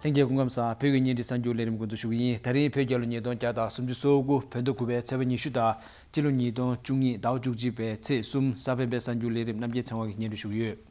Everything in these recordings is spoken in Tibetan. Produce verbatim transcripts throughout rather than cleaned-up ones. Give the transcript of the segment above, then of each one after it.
ལྷན་རྒྱས་སྐུ་ཁམས་བཟང་། བོད་ཀྱི་བརྙན་འཕྲིན་གསར་འགྱུར་ལས་རིམ་འགོ་འཛུགས་ཞུ་གི་ཡིན། ད་རིང་བོད་རྒྱལ་ལོ་ཉིས་སྟོང་བརྒྱ་དང་སུམ་ཅུ་སོ་དགུ་བོད་ཟླ་དགུ་པའི་ཚེས་པ་ཉི་ཤུ་དང་སྤྱི་ལོ་ཉིས་སྟོང་བཅུ་གཉིས་ཟླ་བ་བཅུ་གཅིག་པའི་ཚེས་གསུམ་གཟའ་སྤེན་པའི་གསར་འགྱུར་ལས་རིམ་རྣམ་རྒྱལ་ཚེ་དབང་གིས་སྙན་སྒྲོན་ཞུ་གི་ཡོད།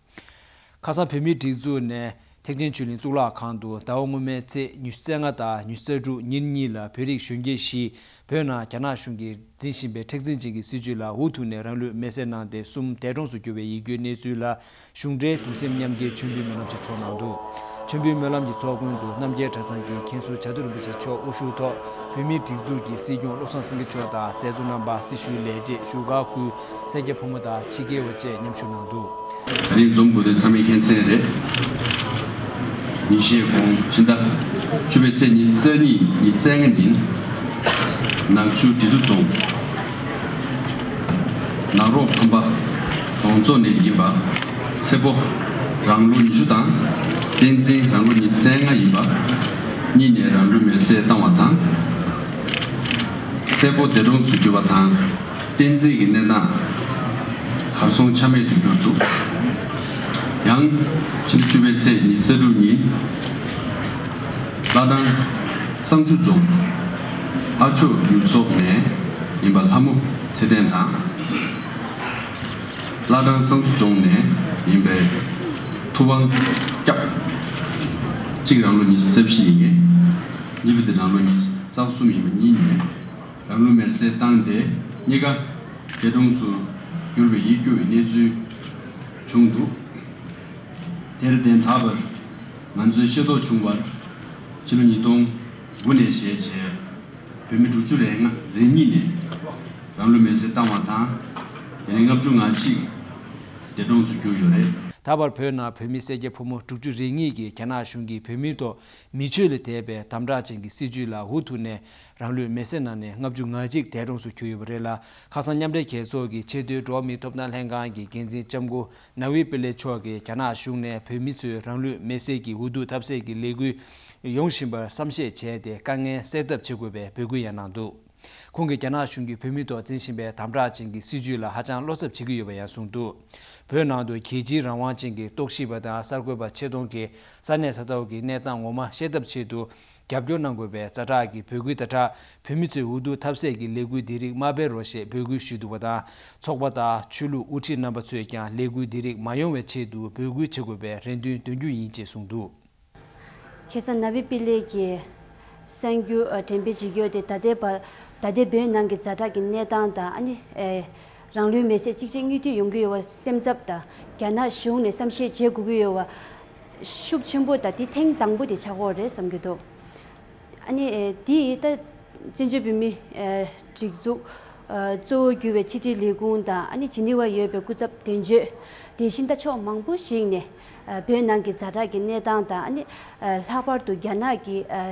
ཁ་སང་བོད་མིའི་སྒྲིག་འཛུགས་ནས་ཐེག་ཆེན་ཆོས་གླིང་གཙུག་ལག་ཁང་དུ་ཟླ་བ་སྔོན་མའི་ཚེས་ཉི་ཤུ་རྩ་ལྔ་དང་ཉི་ཤུ་རྩ་དྲུག་ཉིན་གཉིས་ལ་བོད་རིགས་གཞོན་སྐྱེས་བཞི་བོད་ནང་རྒྱ་ནག་གཞུང་གིས་འཛིན་བཞིན་པའི་མཁྲེགས་འཛིན་ཅན་གྱི་སྲིད་བྱུས་ལ་འུ་ཐུག་ནས་རང་ལུས་མེར་སྲེག་གནང་སྟེ་གསུམ་འདས་གྲོངས་སུ་གྱུར་བའི་ཡིད་སྐྱོའི་གནས་ཚུལ་ལ་གཞུང་འབྲེལ་གདུང་སེམས་མཉམ་སྐྱེའི་མཆོད་འབུལ་སྨོན་ལམ་ཞིག་ཚོགས་གནང་འདུག། མཆོད་འབུལ་སྨོན་ལམ་གྱི་ཚོགས་མགོན་དུ་རྣམ་རྒྱལ་གྲྭ་ཚང་གི་མཁན་ཟུར་བྱ་དུར་རིན་པོ་ཆེ་མཆོག་དབུ་བཞུགས་ཐོག་བོད་མིའི་སྒྲིག་འཛུགས་ཀྱི་སྲིད་སྐྱོང་བློ་བཟང་སེང་གེ་མཆོག་དང་མཛད་གཙོ་རྣམ་པ། སྲི་ཞུའི་ལས་བྱེད། བཞུགས་སྒར་ཁུལ་གསར་སྐྱེས་ཕོ་མོ་དང་ཕྱི་རྒྱལ་བ་བཅས་མཉམ་ཞུགས་གནང་འདུག། ད་རིང་འཛོམས་དགོས་དོན་ཚང་མའི་མཁྱེན་གསལ་རེད། ཉིན་ཤས་གོང་ཕྱི་ཟླ་བཅུ་པའི་ཚེས་ཉི་ཤུ་རྩ་གཉིས་ཉི་ཤུ་རྩ་ལྔ་ཉིན། ནག་ཆུ་འབྲི་ཏུ་རྫོང་ནག་རོག་ཁམས་པ་གྲོང་ཚོ་ནས་ཡིན་པ། ཚེ་ཕོ་རང་ལོ་ཉི་ཤུ་དང་བསྟན་འཛིན་རང་ལོ་ཉི་ཤུ་རྩ་ལྔ་ཡིན་པ་གཉིས་ནས་རང་ལུས་མེར་སྲེག་བཏང་བ་དང་། ཚེ་ཕོ་འདས་གྲོངས་སུ་གྱུར་བ་དང་། བསྟན་འཛིན་གྱི་གནས་སྟངས་གར་སོང་ཆ་མེད་དུ་གྱུར་འདུག། ཡང་ཕྱི་ཟླ་བཅུ་པའི་ཚེས་ཉི་ཤུ་རྩ་དྲུག་ཉིན། བླ་བྲང་བསང་ཆུ་རྫོང་ཨ་མཆོག་ཡུལ་ཚོ་ནས་ཡིན་པ་ལྷ་མོ་ཚེ་བརྟན་དང་། བླ་བྲང་བསང་ཆུ་རྫོང་ནས་ཡིན་པའི་ཐུབ་དབང་སྐྱབས། གཅིག་རང་ལོ་ཉི་ཤུ་རྩ་བཞི་ཡིན་མཁན། གཉིས་པ་དེ་རང་ལོ་ཉི་ཤུ་རྩ་གསུམ་ཡིན་པ་གཉིས་ནས་རང་ལུས་མེར་སྲེག་བཏང་སྟེ་གཉིས་ཀ་འདས་གྲོངས་སུ་གྱུར་བའི་ཡིད་སྐྱོ་བའི་གནས་ཚུལ་བྱུང་འདུག། དེར་བརྟེན་ད་བར་ང་ཚོས་ཤེས་རྟོགས་བྱུང་བར་ཕྱི་ལོ་ཉིས་སྟོང་དགུ་ནས་བྱས་རྗེས་བོད་མི་དྲུག་ཅུ་རེ་ལྔ་རེ་གཉིས་ནས་རང་ལུས་མེར་སྲེག་བཏང་བ་དང་། དེ་ནས་ལྔ་བཅུ་ང་གཅིག་འདས་གྲོངས་སུ་གྱུར་ཡོད་རེད། ད་བར་བོད་ནང་བོད་མི་སེར་སྐྱ་ཕོ་མོ་དྲུག་ཅུ་རེ་གཉིས་ཀྱིས་རྒྱ་ནག་གཞུང་གིས་བོད་མིའི་ཐོག་མི་ཆོས་ལ་དད་པའི་དམ་དྲག་ཅན་གྱི་སྲིད་བྱུས་ལ་འུ་ཐུག་ནས་རང་ལུས་མེར་སྲེག་གནང་ནས་ལྔ་བཅུ་ང་གཅིག་འདས་གྲོངས་སུ་གྱུར་ཡོད་པ་རེད་ལ། ཁ་སང་མཉམ་འབྲེལ་རྒྱལ་ཚོགས་ཀྱི་ཆེས་མཐོའི་འགྲོ་བ་མིའི་ཐོབ་ཐང་ལྷན་ཁང་གི་འགན་འཛིན་ལྕམ་སྐུ་ནཱ་བི་པི་ལེ་མཆོག་གིས་རྒྱ་ནག་གཞུང་ནས་བོད་མི་ཚོས་རང་ལུས་མེར་སྲེག་གི་འུ་སྡུག་ཐབས་ཟད་ཀྱི་ལས་འགུལ་ཡོང་བཞིན་པར་བསམ་ཤེས་བྱས་ཏེ་དཀའ་ངལ་སེལ་ཐབས་བྱེད་དགོས་པའི་འབོད་སྐུལ་ཡང་གནང་འདུག། ཁོང་གིས་རྒྱ་ནག་གཞུང་གིས་བོད་མིའི་ཐོག་འཛིན་བཞིན་པའི་དམ་དྲག་ཅན་གྱི་སྲིད་བྱུས་ལ་ཧ་ཅང་བློ་འཚབ་བྱེད་ཀྱི་ཡོད་པ་ཡང་གསུངས་འདུག། བོད་ནང་དུ་རྒྱལ་སྤྱིའི་རང་དབང་ཅན་གྱི་རྟོག་ཞིབ་པ་དང་གསར་འགོད་པ་ཆེད་གཏོང་གིས་ས་གནས་ས་ཐོག་གི་གནས་སྟངས་ངོ་མ་ཤེས་ཐབས་ཆེད་དུ་རྒྱབ་སྐྱོར་གནང་དགོས་པའི་ཛ་དྲག་གི་འབོད་སྐུལ་དང་སྦྲགས། བོད་མི་ཚོས་འུ་སྡུག་ཐབས་ཟད་ཀྱི་ལས་འགུལ་འདི་རིགས་མ་སྤེལ་རོགས་ཞེས་འབོད་སྐུལ་ཞུས་འདུག་པ་དང་། ཚོགས་པ་དང་ཆོས་ལུགས་དབུ་ཁྲིད་རྣམ་པ་ཚོས་ཀྱང་ལས་འགུལ་འདི་རིགས་མ་ཡོང་བའི་ཆེད་དུ་འབོད་སྐུལ་བྱེད་དགོས་པའི་རེ་འདུན་འདོན་རྒྱུ་ཡིན་ཅེས་གསུངས་འདུག། ཁ་སང་ནཱ་བི་པི་ལེ་གི་གསར་འགྱུར་ཨ་འགྲེམས་སྤེལ་བྱེད་རྒྱུ་དེ་ད་ལྟའི་བར་ད་ལྟའི་བོད་ནང་གི་ཛ་དྲག་གི་གནས་སྟངས་དང་། ཨ་ནི་ཨེ་རང་ལུས་མེར་སྲེག་གཅིག་རྗེས་གཉིས་མཐུད་ཡོང་གི་ཡོད་པ་སེམས་འཚབ་དང་། རྒྱ་ནག་གཞུང་ནས་བསམ་ཤེས་བྱེད་དགོས་ཀྱི་ཡོད་པ་ཤུགས་ཆེན་པོ་དང་། དེ་ཐེངས་དང་པོ་དེ་ཆགས་ཀྱི་ཡོད་རེད་བསམ་གྱི་འདུག། ཨ་ནི་ཨེ་དེ་ད་བཙན་བྱོལ་བོད་མི་ཨེ་སྒྲིག་འཛུགས་ཨ་གཙོ་བོ་གྱུར་བའི་ཕྱི་དྲིལ་ལས་ཁུངས་དང་། ཨ་ནི་ཇི་ནི་ཝར་ཡོད་པའི་སྐུ་ཚབ་དོན་གཅོད། དེ་བཞིན་ད་ཕྱོགས་མང་པོ་ཞིག་ནས་ཨ་བོད་ནང་གི་ཛ་དྲག་གི་གནས་སྟངས་དང་། ཨ་ནི་ཨ་ལྷག་པར་དུ་རྒྱ་ནག་གི་ཨ་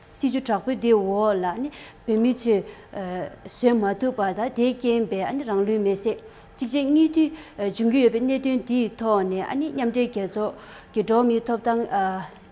སྲིད་བྱུས་དྲག་པོའི་དེའི་འོག་ལ་ཨ་ནི་བོད་མི་ཚོས་ཨ་བཟོད་མ་ཐུབ་པ་དང་། དེའི་རྐྱེན་པས་ཨ་ནི་རང་ལུས་མེར་སྲེག་གཅིག་རྗེས་གཉིས་མཐུད་ཨ་བྱུང་གི་ཡོད་པའི་གནད་དོན་དེའི་ཐོག་ནས། ཨ་ནི་མཉམ་འབྲེལ་རྒྱལ་ཚོགས་ཀྱི་འགྲོ་བ་མིའི་ཐོབ་ཐང་ཨ་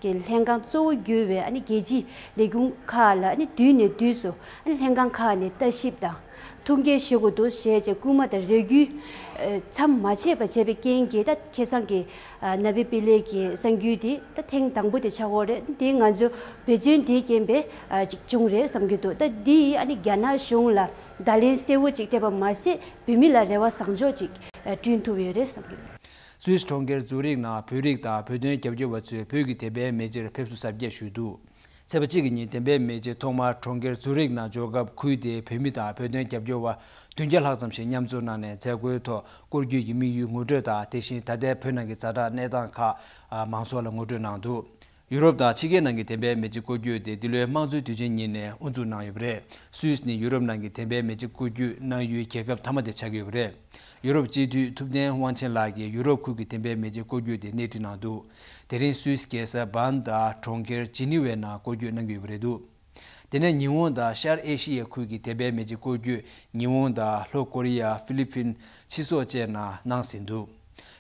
གི་ལྷན་ཁང་གཙོ་བོ་གྱུར་བའི་ཨ་ནི་རྒྱལ་སྤྱིའི་ལས་ཁུངས་ཁག་ལ་ཨ་ནི་དུས་ནས་དུས་སུ་ཨ་ནི་ལྷན་ཁང་ཁག་ནས་ལྟ་ཞིབ་དང་ཐུགས་འགན་བཞེས་དགོས་འདུག་ཞེས་བྱས་སྐུལ་མ་དང་རེ་སྐུལ་ཨ་མཚམས་མ་ཆད་པར་བྱས་པའི་རྐྱེན་གྱིས་ད་ཁ་སང་གི་ཨ་ནཱ་བི་པི་ལེ་གི་གསར་འགྱུར་དེ་ད་ཐེངས་དང་པོ་དེ་ཆགས་ཀྱི་ཡོད་རེད། དེ་ང་ཚོ་འབད་བརྩོན་དེའི་རྐྱེན་པས་ཨ་ཅིག་བྱུང་རེད་བསམ་གྱི་འདུག། ད་འདི་ཨ་ནི་རྒྱ་ནག་གཞུང་ལ་བརྡ་ལན་གསལ་བོ་ཅིག་སྤྲད་པ་མ་ཟད། བོད་མི་ལ་རེ་བ་བཟང་ཕྱོགས་ཅིག་ཨ་བསྐྲུན་ཐུབ་ཡོད་རེད་བསམ་གྱི་འདུག། སུད་སི་གྲོང་ཁྱེར་ཛུ་རིག་ནང་བོད་རིགས་དང་བོད་དོན་རྒྱབ་སྐྱོར་བ་ཚོས་བོད་ཀྱི་བདེན་པའི་མེ་ལྕེར་ཕེབས་བསུ་གཟབ་རྒྱས་ཞུས་འདུག། ཚེས་པ་གཅིག་གི་ཉིན་བདེན་པའི་མེ་ལྕེ་ཐོག་མར་གྲོང་ཁྱེར་ཛུ་རིག་ནང་འབྱོར་སྐབས། ཁུལ་དེའི་བོད་མི་དང་བོད་དོན་རྒྱབ་སྐྱོར་བ་བདུན་བརྒྱ་ལྷག་ཙམ་ཞིག་མཉམ་འཛོམས་གནང་ནས་མཛད་སྒོའི་ཐོག་སྐོར་སྐྱོད་ཀྱི་དམིགས་ཡུལ་ངོ་སྤྲོད་དང་། དེ་བཞིན་ད་ལྟའི་བོད་ནང་གི་ཛ་དྲག་གནས་སྟངས་ཁག་མང་ཚོགས་ལ་ངོ་སྤྲོད་གནང་འདུག། ཡུ་རོབ་དང་ཕྱི་རྒྱལ་ནང་གི་བདེན་པའི་མེ་ལྕེ་སྐོར་སྐྱོད་དེ་འདི་ལོའི་དམངས་གཙོའི་དུས་ཆེན་ཉིན་ནས་དབུ་འཛུགས་གནང་ཡོད་པ་རེད། སུད་སི་ནི་ཡུ་རོབ་ནང་གི་བདེན་པའི་མེ་ལྕེ་སྐོར་སྐྱོད་གནང་ཡུལ་རྒྱལ་ཁབ་མཐའ་མ་དེ་ཆགས་ཀྱི་ཡོད་པ་རེད། ཡུ་རོབ་སྤྱི་འཐུས་ཐུབ་བསྟན་དབང་ཆེན་ལགས་ཀྱིས་ཡུ་རོབ་ཁུལ་གྱི་བདེན་པའི་མེ་ལྕེ་སྐོར་སྐྱོད་དེ་སྣེ་ཁྲིད་གནང་འདུག། དེ་རིང་སུད་སི་རྒྱལ་ས་བཱན་དང་གྲོང་ཁྱེར་ཇི་ནི་ཝའི་ནང་སྐོར་སྐྱོད་གནང་གི་ཡོད་པ་རེད་འདུག། དེ་ནས་ཉི་ཧོང་དང་ཤར་ཨེ་ཤི་ཡའི་ཁུལ་གྱི་བདེན་པའི་མེ་ལྕེ་སྐོར་སྐྱོད་ཉི་ཧོང་དང་ལྷོ་ཀོ་རི་ཡ། ཧྥི་ལི་ཕིན། ཕྱི་སོག་བཅས་ནང་གནང་ཟིན་འདུག།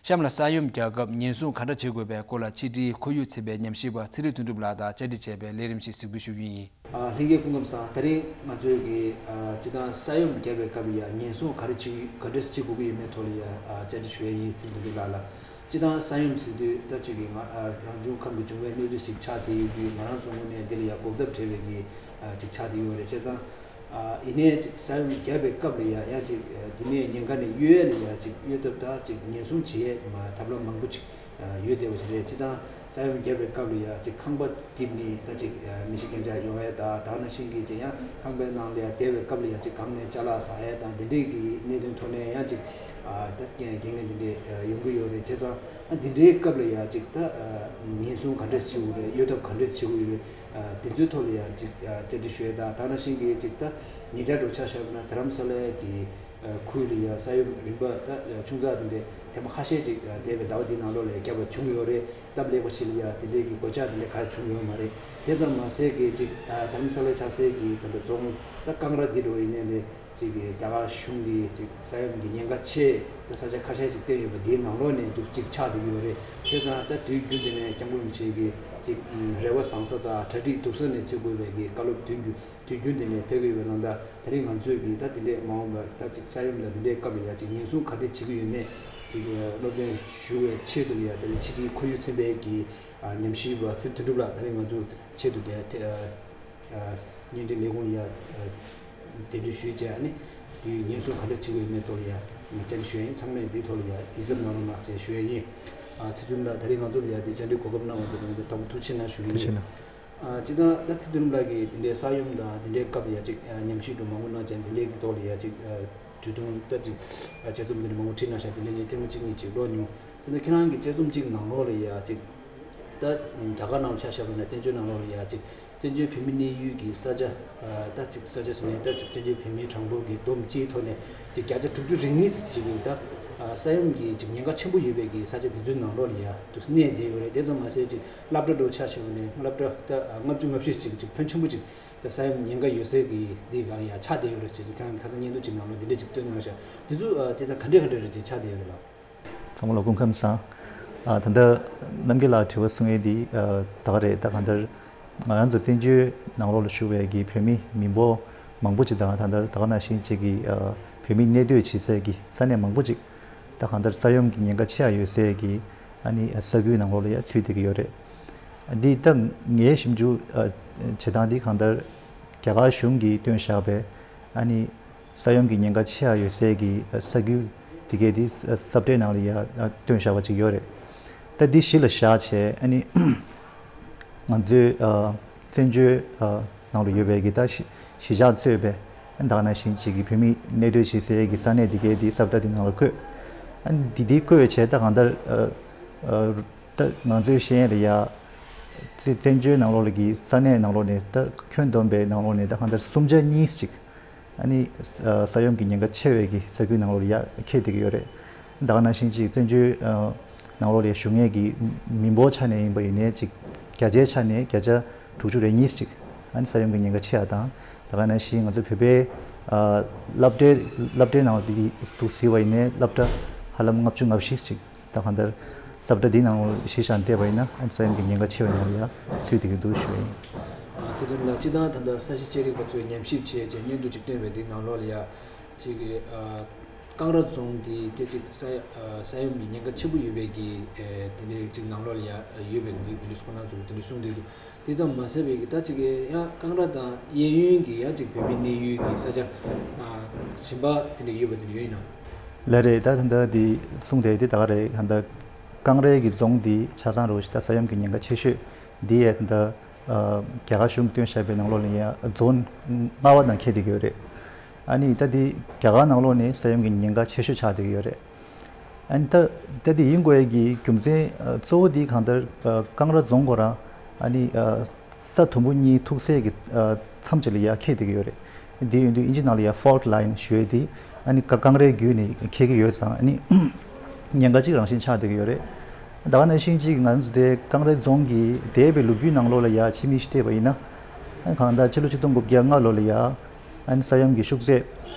གཤམ་ལ་ས་ཡོམ་རྒྱག་སྐབས་ཉེན་སྲུང་ག་འདྲ་བྱེད་དགོས་པའི་སྐོར་ལ་ཕྱི་དྲིལ་ཁོར་ཡུག་ཚན་པའི་ཉམས་ཞིབ་པ་ཚེ་རིང་དོན་གྲུབ་ལགས་དང་བཅར་འདྲི་བྱས་པའི་ལས་རིམ་ཞིག་གཟིགས་འབུལ་ཞུ་རྒྱུ་ཡིན། ཨ། ལྷན་རྒྱས་སྐུ་ཁམས་བཟང་། ད་རིང་ང་ཚོས་ཀྱི་ཨ་སྤྱིར་བཏང་ས་ཡོམ་བརྒྱབ་པའི་སྐབས་ལ་ཡ་ཉེན་སྲུང་ག་རེ་བྱེད་ག་འདྲ་བྱེད་དགོས་ཀྱི་ཡོད་མེད་ཐོག་ལ་ཡ་ཨ་བཅར་འདྲི་ཞུ་ཡ་ཡིན། ཚེ་རིང་དོན་གྲུབ་ལགས་ལ། སྤྱིར་བཏང་ས་ཡོམ་ཟེར་དུས་ད་ཅིག་གི་ང་ཨ་རང་བྱུང་ཁམས་ཀྱི་འབྱུང་བའི་གནོད་འཚེ་ཞིག་ཆགས་བསྡད་ཡོད་དུས། ང་རང་ཚོ་ངོས་ནས་འདི་ལ་ཡ་གོ་སྐབས་བྲལ་བའི་གི་ཨ་ཅིག་ཆགས་བསྡད་ཡོད་རེད། བྱས་ཙང་ཨ་ཡིན་ནའི་ཅིག་ས་ཡོམ་བརྒྱབ་པའི་སྐབས་ལ་ཡ་ཡང་ཅིག་ཨ་འདི་ནས་ཉེན་ཁ་ནས་གཡོལ་ཡ་ལ་ཡ་ཅིག་གཡོལ་ཐབས་ད་ཅིག་ཉེན་སྲུང་བྱེད་ཡས་མ་ཐབས་ལམ་མང་པོ་ཅིག་ཡོད་བསྡད་པ་ཞིག་རེད། སྤྱིར་བཏང་ས་ཡོམ་བརྒྱབ་པའི་སྐབས་ལ་ཡ་ཅིག་ཁང་པ་རྡིབ་ནས་ད་ཅིག་མི་ཤི་རྐྱེན་ཆག་ཡོང་ཡས་དང་། དེ་ནང་བཞིན་གྱི་ཅིག་ཡང་ཁང་པའི་ནང་ལ་ཡ་བསྡད་པའི་སྐབས་ལ་ཡ་ཅིག་གང་ནས་ཅ་ལག་ཟག་ཡས་དང་། འདི་འདྲའི་གི་གནད་དོན་ཐོག་ནས་ཡང་ཅིག་ད་རྐྱེན་རྐྱེན་ངན་འདི་འདྲའི་ཡོང་གི་ཡོད་རེད། བྱས་ཙང་འདི་འདྲའི་སྐབས་ལ་ཡ་ཅིག་ད་ཉེན་སྲུང་ག་འདྲས་བྱེད་དགོས་རེད། གཡོལ་ཐབས་ག་འདྲས་བྱེད་དགོས་ཡོད་རེད། དེ་ཚོའི་ཐོག་ལ་ཡ་ཅིག་བཅར་འདྲི་ཞུ་ཡས་དང་། དེ་ནང་བཞིན་གྱི་ཅིག་ད་ཉེ་ཆར་འགྲོ་ཆ་བཞག་པ་ན་རྡ་རམ་ས་ལའི་གི་ཁུལ་ལ་ཡ་ས་ཡོམ་རིམ་པ་ད་ཆུང་ཙག་དེ་འདྲའི་ཐེངས་མ་ཁ་ཤས་ཅིག་འདས་པའི་ཟླ་བ་འདིའི་ནང་ལོགས་ལ་ཡ་བརྒྱབ་པ་བྱུང་ཡོད་རེད། སྟབས་ལེགས་པ་ཞིག་ལ་ཡ་དེ་འདྲའི་གི་གོད་ཆག་དེ་འདྲ་ག་རེ་བྱུང་ཡོད་མ་རེད། དེ་ཙམ་མ་ཟད་གི་ཅིག་རྡ་རམ་ས་ལའི་ཆ་སའི་གི་ད་ལྟ་རྫོང་ད་ཀང་ར་འདི་འགྲོ་ཡིན་ནའི་ལས་ཅིག་གི་རྒྱ་གར་གཞུང་གི་ཅིག་ས་ཡོམ་གི་ཉེན་ཁ་ཆེ་ད་ས་ཆ་ཁ་ཤས་ཅིག་བཏོན་ཡོད་པ་འདིའི་ནང་ལོགས་ནས་འདུག་ཅིག་ཆགས་བསྡད་ཀྱི་ཡོད་རེད། བྱས་ཙང་ད་དུས་རྒྱུན་དེ་ནས་སྐྱབས་མགོན་རིན་པོ་ཆེ་གི་ཅིག་རེ་བ་བཟང་ས་དང་གྲ་སྒྲིག་སྡུག་ས་ནས་བྱེད་དགོས་པའི་གི་བཀའ་སློབ་དུས་རྒྱུན་དུས་རྒྱུན་དེ་ནས་ཕེབས་ཀྱི་ཡོད་པའི་ནང་ལྟར། དེ་རིང་ང་ཚོས་ཀྱིས་ད་དེ་འདྲས་མ་འོངས་པར་ད་ཅིག་ས་ཡོམ་དང་དེ་འདྲའི་སྐབས་ལ་ཡ་ཅིག་ཉེན་སྲུང་ག་འདྲས་བྱེད་ཀྱི་ཡོད་མེད་ཅིག་སློབ་སྟོན་ཞུ་བའི་ཆེད་དུ་ཡ་དེ་རིང་ཕྱི་དྲིལ་ཁོར་ཡུག་ཚན་པའི་གི་ཉམས་ཞིབ་པ་ཚེ་དོན་གྲུབ་ལགས་ད་རིང་ང་ཚོ་ཆེད་དུ་དེ་བརྙན་འཕྲིན་ལས་ཁུངས་ལ་ཡ་གདན་འདྲེན་ཞུས་བྱས། ཨ་ནི་དེ་ཉེན་སྲུང་ག་འདྲས་བྱེད་ཀྱི་ཡོད་མེད་ཐོག་ལ་ཡ་བཅར་འདྲི་ཞུ་ཡ་ཡིན། ཚང་མས་འདིའི་ཐོག་ལ་ཡ་ཡིད་གཟབ་གནང་རོགས་གནང་ཞེས་ཞུ་ཡ་ཡིན། ཚེ་དོན་གྲུབ་ལགས་ད་རིང་ང་ཚོ་ལ་ཡ་དེ་བཅར་འདྲི་གོ་སྐབས་གནང་བ་དེ་དང་དེ་དང་པོ་ཐུགས་རྗེ་ཆེ་གནང་ཞུ་གི་ཡིན། ཐུགས་རྗེ་གནང་། ཨ། སྤྱིར་བཏང་ད་ཚེ་དོན་གྲུབ་ལགས་ཀྱིས་དེ་འདྲའི་ས་ཡོམ་དང་དེ་འདྲའི་སྐབས་ལ་ཡ་ཅིག་ཨ་ཉམས་ཞིབ་འདྲ་མང་པོ་གནང་བྱས། དེ་འདྲའི་གི་ཐོག་ལ་ཡ་ཅིག་ཨ་དུས་ཐུང་ད་ཅིག་ཨ་དཔྱད་རྩོམ་དེ་འདྲ་མང་པོ་བྲིས་གནང་ཤག་དེ་འདྲའི་ངས་ཐེངས་མ་གཅིག་གཉིས་ཅིག་ཀློག་མྱོང་། དེ་ནས་ཁྱེད་རང་གི་དཔྱད་རྩོམ་གཅིག་ནང་ལོགས་ལ་ཡ་ཅིག་ད་རྒྱ་གར་ནང་ལ་ཆ་བཞག་པ་ན་བཙན་བྱོལ་ནང་ལོགས་ལ་ཡ་ཅིག་བཙན་བྱོལ་བོད་མིའི་གནས་ཡུལ་གྱི་ས་ཆ་ཨ་ད་ཅིག་ས་ཆ་ཟེར་ནས་ད་ཅིག་བཙན་བྱོལ་བོད་མིའི་གྲངས་འབོར་གྱི་བསྡོམས་སྤྱིའི་ཐོག་ནས་ཅིག་བརྒྱ་ཆ་དྲུག་ཅུ་རེ་གཉིས་ཙམ་ཞིག་གི་ད་ཨ་ས་ཡོམ་གྱི་ཅིག་ཉེན་ཁ་ཆེན་པོ་ཡོད་པའི་གི་ས་ཆ་དེ་ཚོའི་ནང་ལོགས་ལ་ཡ་དུ་གནས་བསྡད་ཡོད་རེད། དེ་ཙམ་མ་ཟད་ཅིག་སློབ་གྲྭ་འདྲ་ཆ་བཞག་པ་ན་སློབ་གྲྭ་ད་ལྔ་བཅུ་ང་བཞི་ཅིག་ཅིག་ཕོན་ཆེན་པོ་ཅིག་ད་ས་ཡོམ་ཉེན་ཁ་ཡོད་སའི་གི་འདི་སྒང་ལ་ཡ་ཆགས་བསྡད་ཡོད་རེད་ཅེས་ཁྱེད་རང་གི་ཁ་སང་སྙན་ཐོ་ཅིག་ནང་ལོགས་འདི་འདྲ་ཅིག་བཏོན་གནང་ཤག་དེ་ཚོ་ཨ་དེ་ད་ག་འདྲ་ག་འདྲ་རེད་ཅེས་ཆགས་བསྡད་ཡོད་རེད་ལགས། ཚང་མ་ལ་སྐུ་ཁམས་བཟང་། ཨ་ད་ལྟ་རྣམ་རྒྱལ་ལགས་དྲི་བ་གསུང་ཡས་འདི་ཨ་ད་ག་རེད། ད་གང་ལྟར་ང་རང་ཚོ་བཙན་བྱོལ་ནང་ལོགས་ལ་བཞུགས་པའི་གི་བོད་མི་མི་འབོར་མང་པོ་ཅིག་དང་། ད་ལྟ་ད་ག་ནང་བཞིན་ཅིག་གི་ཨ་བོད་མི་གནས་སྡོད་བྱེད་སའི་གི་ས་གནས་མང་པོ་ཅིག་ད་གང་ལྟར་ས་ཡོམ་གྱི་ཉེན་ཁ་ཆེ་ཡ་ཡོད་སའི་གི་ཨ་ནི་ས་ཁུལ་ནང་ལོགས་ལ་ཡ་ཚུད་བསྡད་ཀྱི་ཡོད་རེད། འདི་ད་ངའི་ཞིབ་འཇུག་ཨ་བྱེད་སྟངས་འདི་གང་ལྟར་རྒྱ་གར་གཞུང་གིས་བཏོན་བཞག་པའི་ཨ་ནི་ས་ཡོམ་གྱི་ཉེན་ཁ་ཆེ་བ་ཡོད་སའི་གི་ས་ཁུལ་དེ་གའི་དེ་ས་བཀྲའི་ནང་ལ་ཡ་བཏོན་བཞག་པ་ཅིག་ཡོད་རེད། ད་འདི་གཞི་ལ་བཞག་བྱས་ཨ་ནི་ང་ཚོའི་བཙན་བྱོལ་ནང་ལ་ཡོད་པའི་གི་ད་གཞིས་གཞིས་ཆགས་གཙོས་པའི་ད་ག་ནང་བཞིན་ཅིག་གི་བོད་མི་གནས་སྡོད་བྱེད་སའི་གི་ས་གནས་དེ་གའི་དེ་ས་བཀྲ་དེ་ནང་ལ་བཀོད། ཨ་ནི་འདི་འདི་བཀོད་བྱས་ད་གང་ལྟར། ད་ང་ཚོའི་ཤེས་ཡོན་ལ་ཡ་བཙན་བཙན་བྱོལ་ནང་ལོགས་ལ་གི་ས་གནས་ནང་ལོགས་ནས་ད་ཁྱོན་བསྡོམས་པའི་ནང་ལོགས་ནས་ད་གང་ལྟར་སུམ་ཆ་གཉིས་ཅིག་ཨ་ནི་ས་ཡོམ་གྱི་ཉེན་ཁ་ཆེ་བའི་གི་ས་ཁུལ་ནང་ལོགས་ལ་ཡ་འཁེལ་བསྡད་ཀྱི་ཡོད་རེད། ད་ག་ནང་བཞིན་ཅིག་བཙན་བྱོལ་ནང་ལོགས་ལ་བཞུགས་མཁན་གྱི་མི་འབོར་ཆ་ནས་ཡིན་པ་ཡིན་ནའི་ཅིག་བརྒྱ་ཆའི་ཆ་ནས་བརྒྱ་ཆ་དྲུག་ཅུ་རེ་གཉིས་ཅིག་ཨ་ནི་ས་ཡོམ་གྱི་ཉེན་ཁ་ཆེ་བ་དང་། ད་ག་ནང་བཞིན་ང་ཚོ་བོད་པའི་སློབ་གྲྭའི་སློབ་གྲྭའི་ནང་ལ་འདི་འདུག་ཟེར་བ་ཡིན་ནའི་སློབ་གྲྭ་ཧ་ལམ་ལྔ་བཅུ་ང་བཞི་ཅིག་ད་གང་ལྟར་ས་བཀྲ་འདི་ནང་ལ་གཞི་བཞག་བལྟས་པ་ཡིན་ན་ས་ཡོམ་གྱི་ཉེན་ཁ་ཆེ་བའི་ནང་ལ་ཡང་ཚུད་བསྡད་ཀྱི་འདུག་ཞུ་བ་ཡིན། ཚེ་དོན་ལགས། སྤྱིར་བཏང་ད་ལྟ་ས་གཞི་ཆེ་རིག་པ་ཚོས་ཉམས་ཞིབ་བྱས་རྗེས་སྙན་ཐོ་ཅིག་བཏོན་པའི་འདི་ནང་ལོགས་ལ་ཡ་ཅིག་གི་ཀང་ར་རྫོང་འདི་དེ་ཅིག་ས་ས་ཡོམ་གྱི་ཉེན་ཁ་ཆེན་པོ་ཡོད་པའི་གི་དེ་འདྲའི་ཅིག་ནང་ལོགས་ལ་ཡ་ཡོད་པའི་འདི་དེ་འདྲའི་ཁོ་ན་ཚོས་དེ་འདྲའི་གསུངས་བསྡད་འདུག་དེ་ཙམ་མ་ཟད་པའི་གི་ད་ཅིག་གི་ཡང་ཀང་ར་དང་གཡས་གཡོན་གྱི་ཡང་ཅིག་བོད་མིའི་གནས་ཡུལ་གྱི་ས་ཆ་གཞན་པ་དེ་འདྲ་ཡོད་པ་དེ་འདྲ་ཡོད་ཡིན་ནམ། ལགས་རེད། ད་ད་ལྟ་འདི་གསུངས་དེ་འདི་ད་ག་རེད། ད་ལྟ་ཀང་རའི་གི་རྫོང་འདི་ཆ་ཚང་རུ་ཞིག་ད་ས་ཡོམ་གྱི་ཉེན་ཁ་ཆེ་ཤོས་འདི་ཡས་ད་ལྟ་རྒྱ་གར་གཞུང་གིས་བཏོན་བཞག་པའི་ནང་ལོགས་ལ་ཡང་རྫོང་ལྔ་པ་ནང་འཁེལ་བསྡད་ཀྱི་ཡོད་རེད། ཨ་ནི་ད་འདི་རྒྱ་གར་ནང་ལོགས་ནས་ས་ཡོམ་གྱི་ཉེན་ཁ་ཆེ་ཤོས་ཆགས་བསྡད་ཀྱི་ཡོད་རེད། ཨ་ནི་ད་ད་དེ་ཡིན་དགོས་ཀྱི་རྒྱུ་མཚན་ཨ་གཙོ་བོ་དེ་གང་ལྟར་ཨ་ཀང་ར་རྫོང་ཁོ་རང་ཨ་ནི་ཨ་ས་དུམ་བུ་གཉིས་ཐུག་སའི་གི་ཨ་མཚམས་ཅིག་ལ་ཡ་འཁེལ་བསྡད་ཀྱི་ཡོད་རེད། དེ་ཡིན་དུས་ཨིན་ཇི་ནང་ལ་ཡ་ཕོལ་ཊི་ལའིན་ཞུ་ཡས་དེ་ཨ་ནི་ཀ་ཀང་རའི་བརྒྱུད་ནས་འཁེལ་གྱི་ཡོད་ཙང་ཨ་ནི་ཉེན་ཁ་གཅིག་རང་བཞིན་ཆགས་བསྡད་ཀྱི་ཡོད་རེད། ད་ག་ནང་བཞིན་གཅིག་ང་ཚོ་དེ་ཀང་རའི་རྫོང་གི་འདས་པའི་ལོ་རྒྱུས་ནང་ལོགས་ལ་ཡ་ཕྱི་མིག་ཅིག་བལྟས་པ་ཡིན་ན། ཨ་ནི་གང་ལྟར་ཕྱི་ལོ་ཆིག་སྟོང་དགུ་བརྒྱ་ལྔ་ལོ་ལ་ཡ་ཨ་ནི་ས་ཡོམ་གྱི་ཤུགས་ཚད་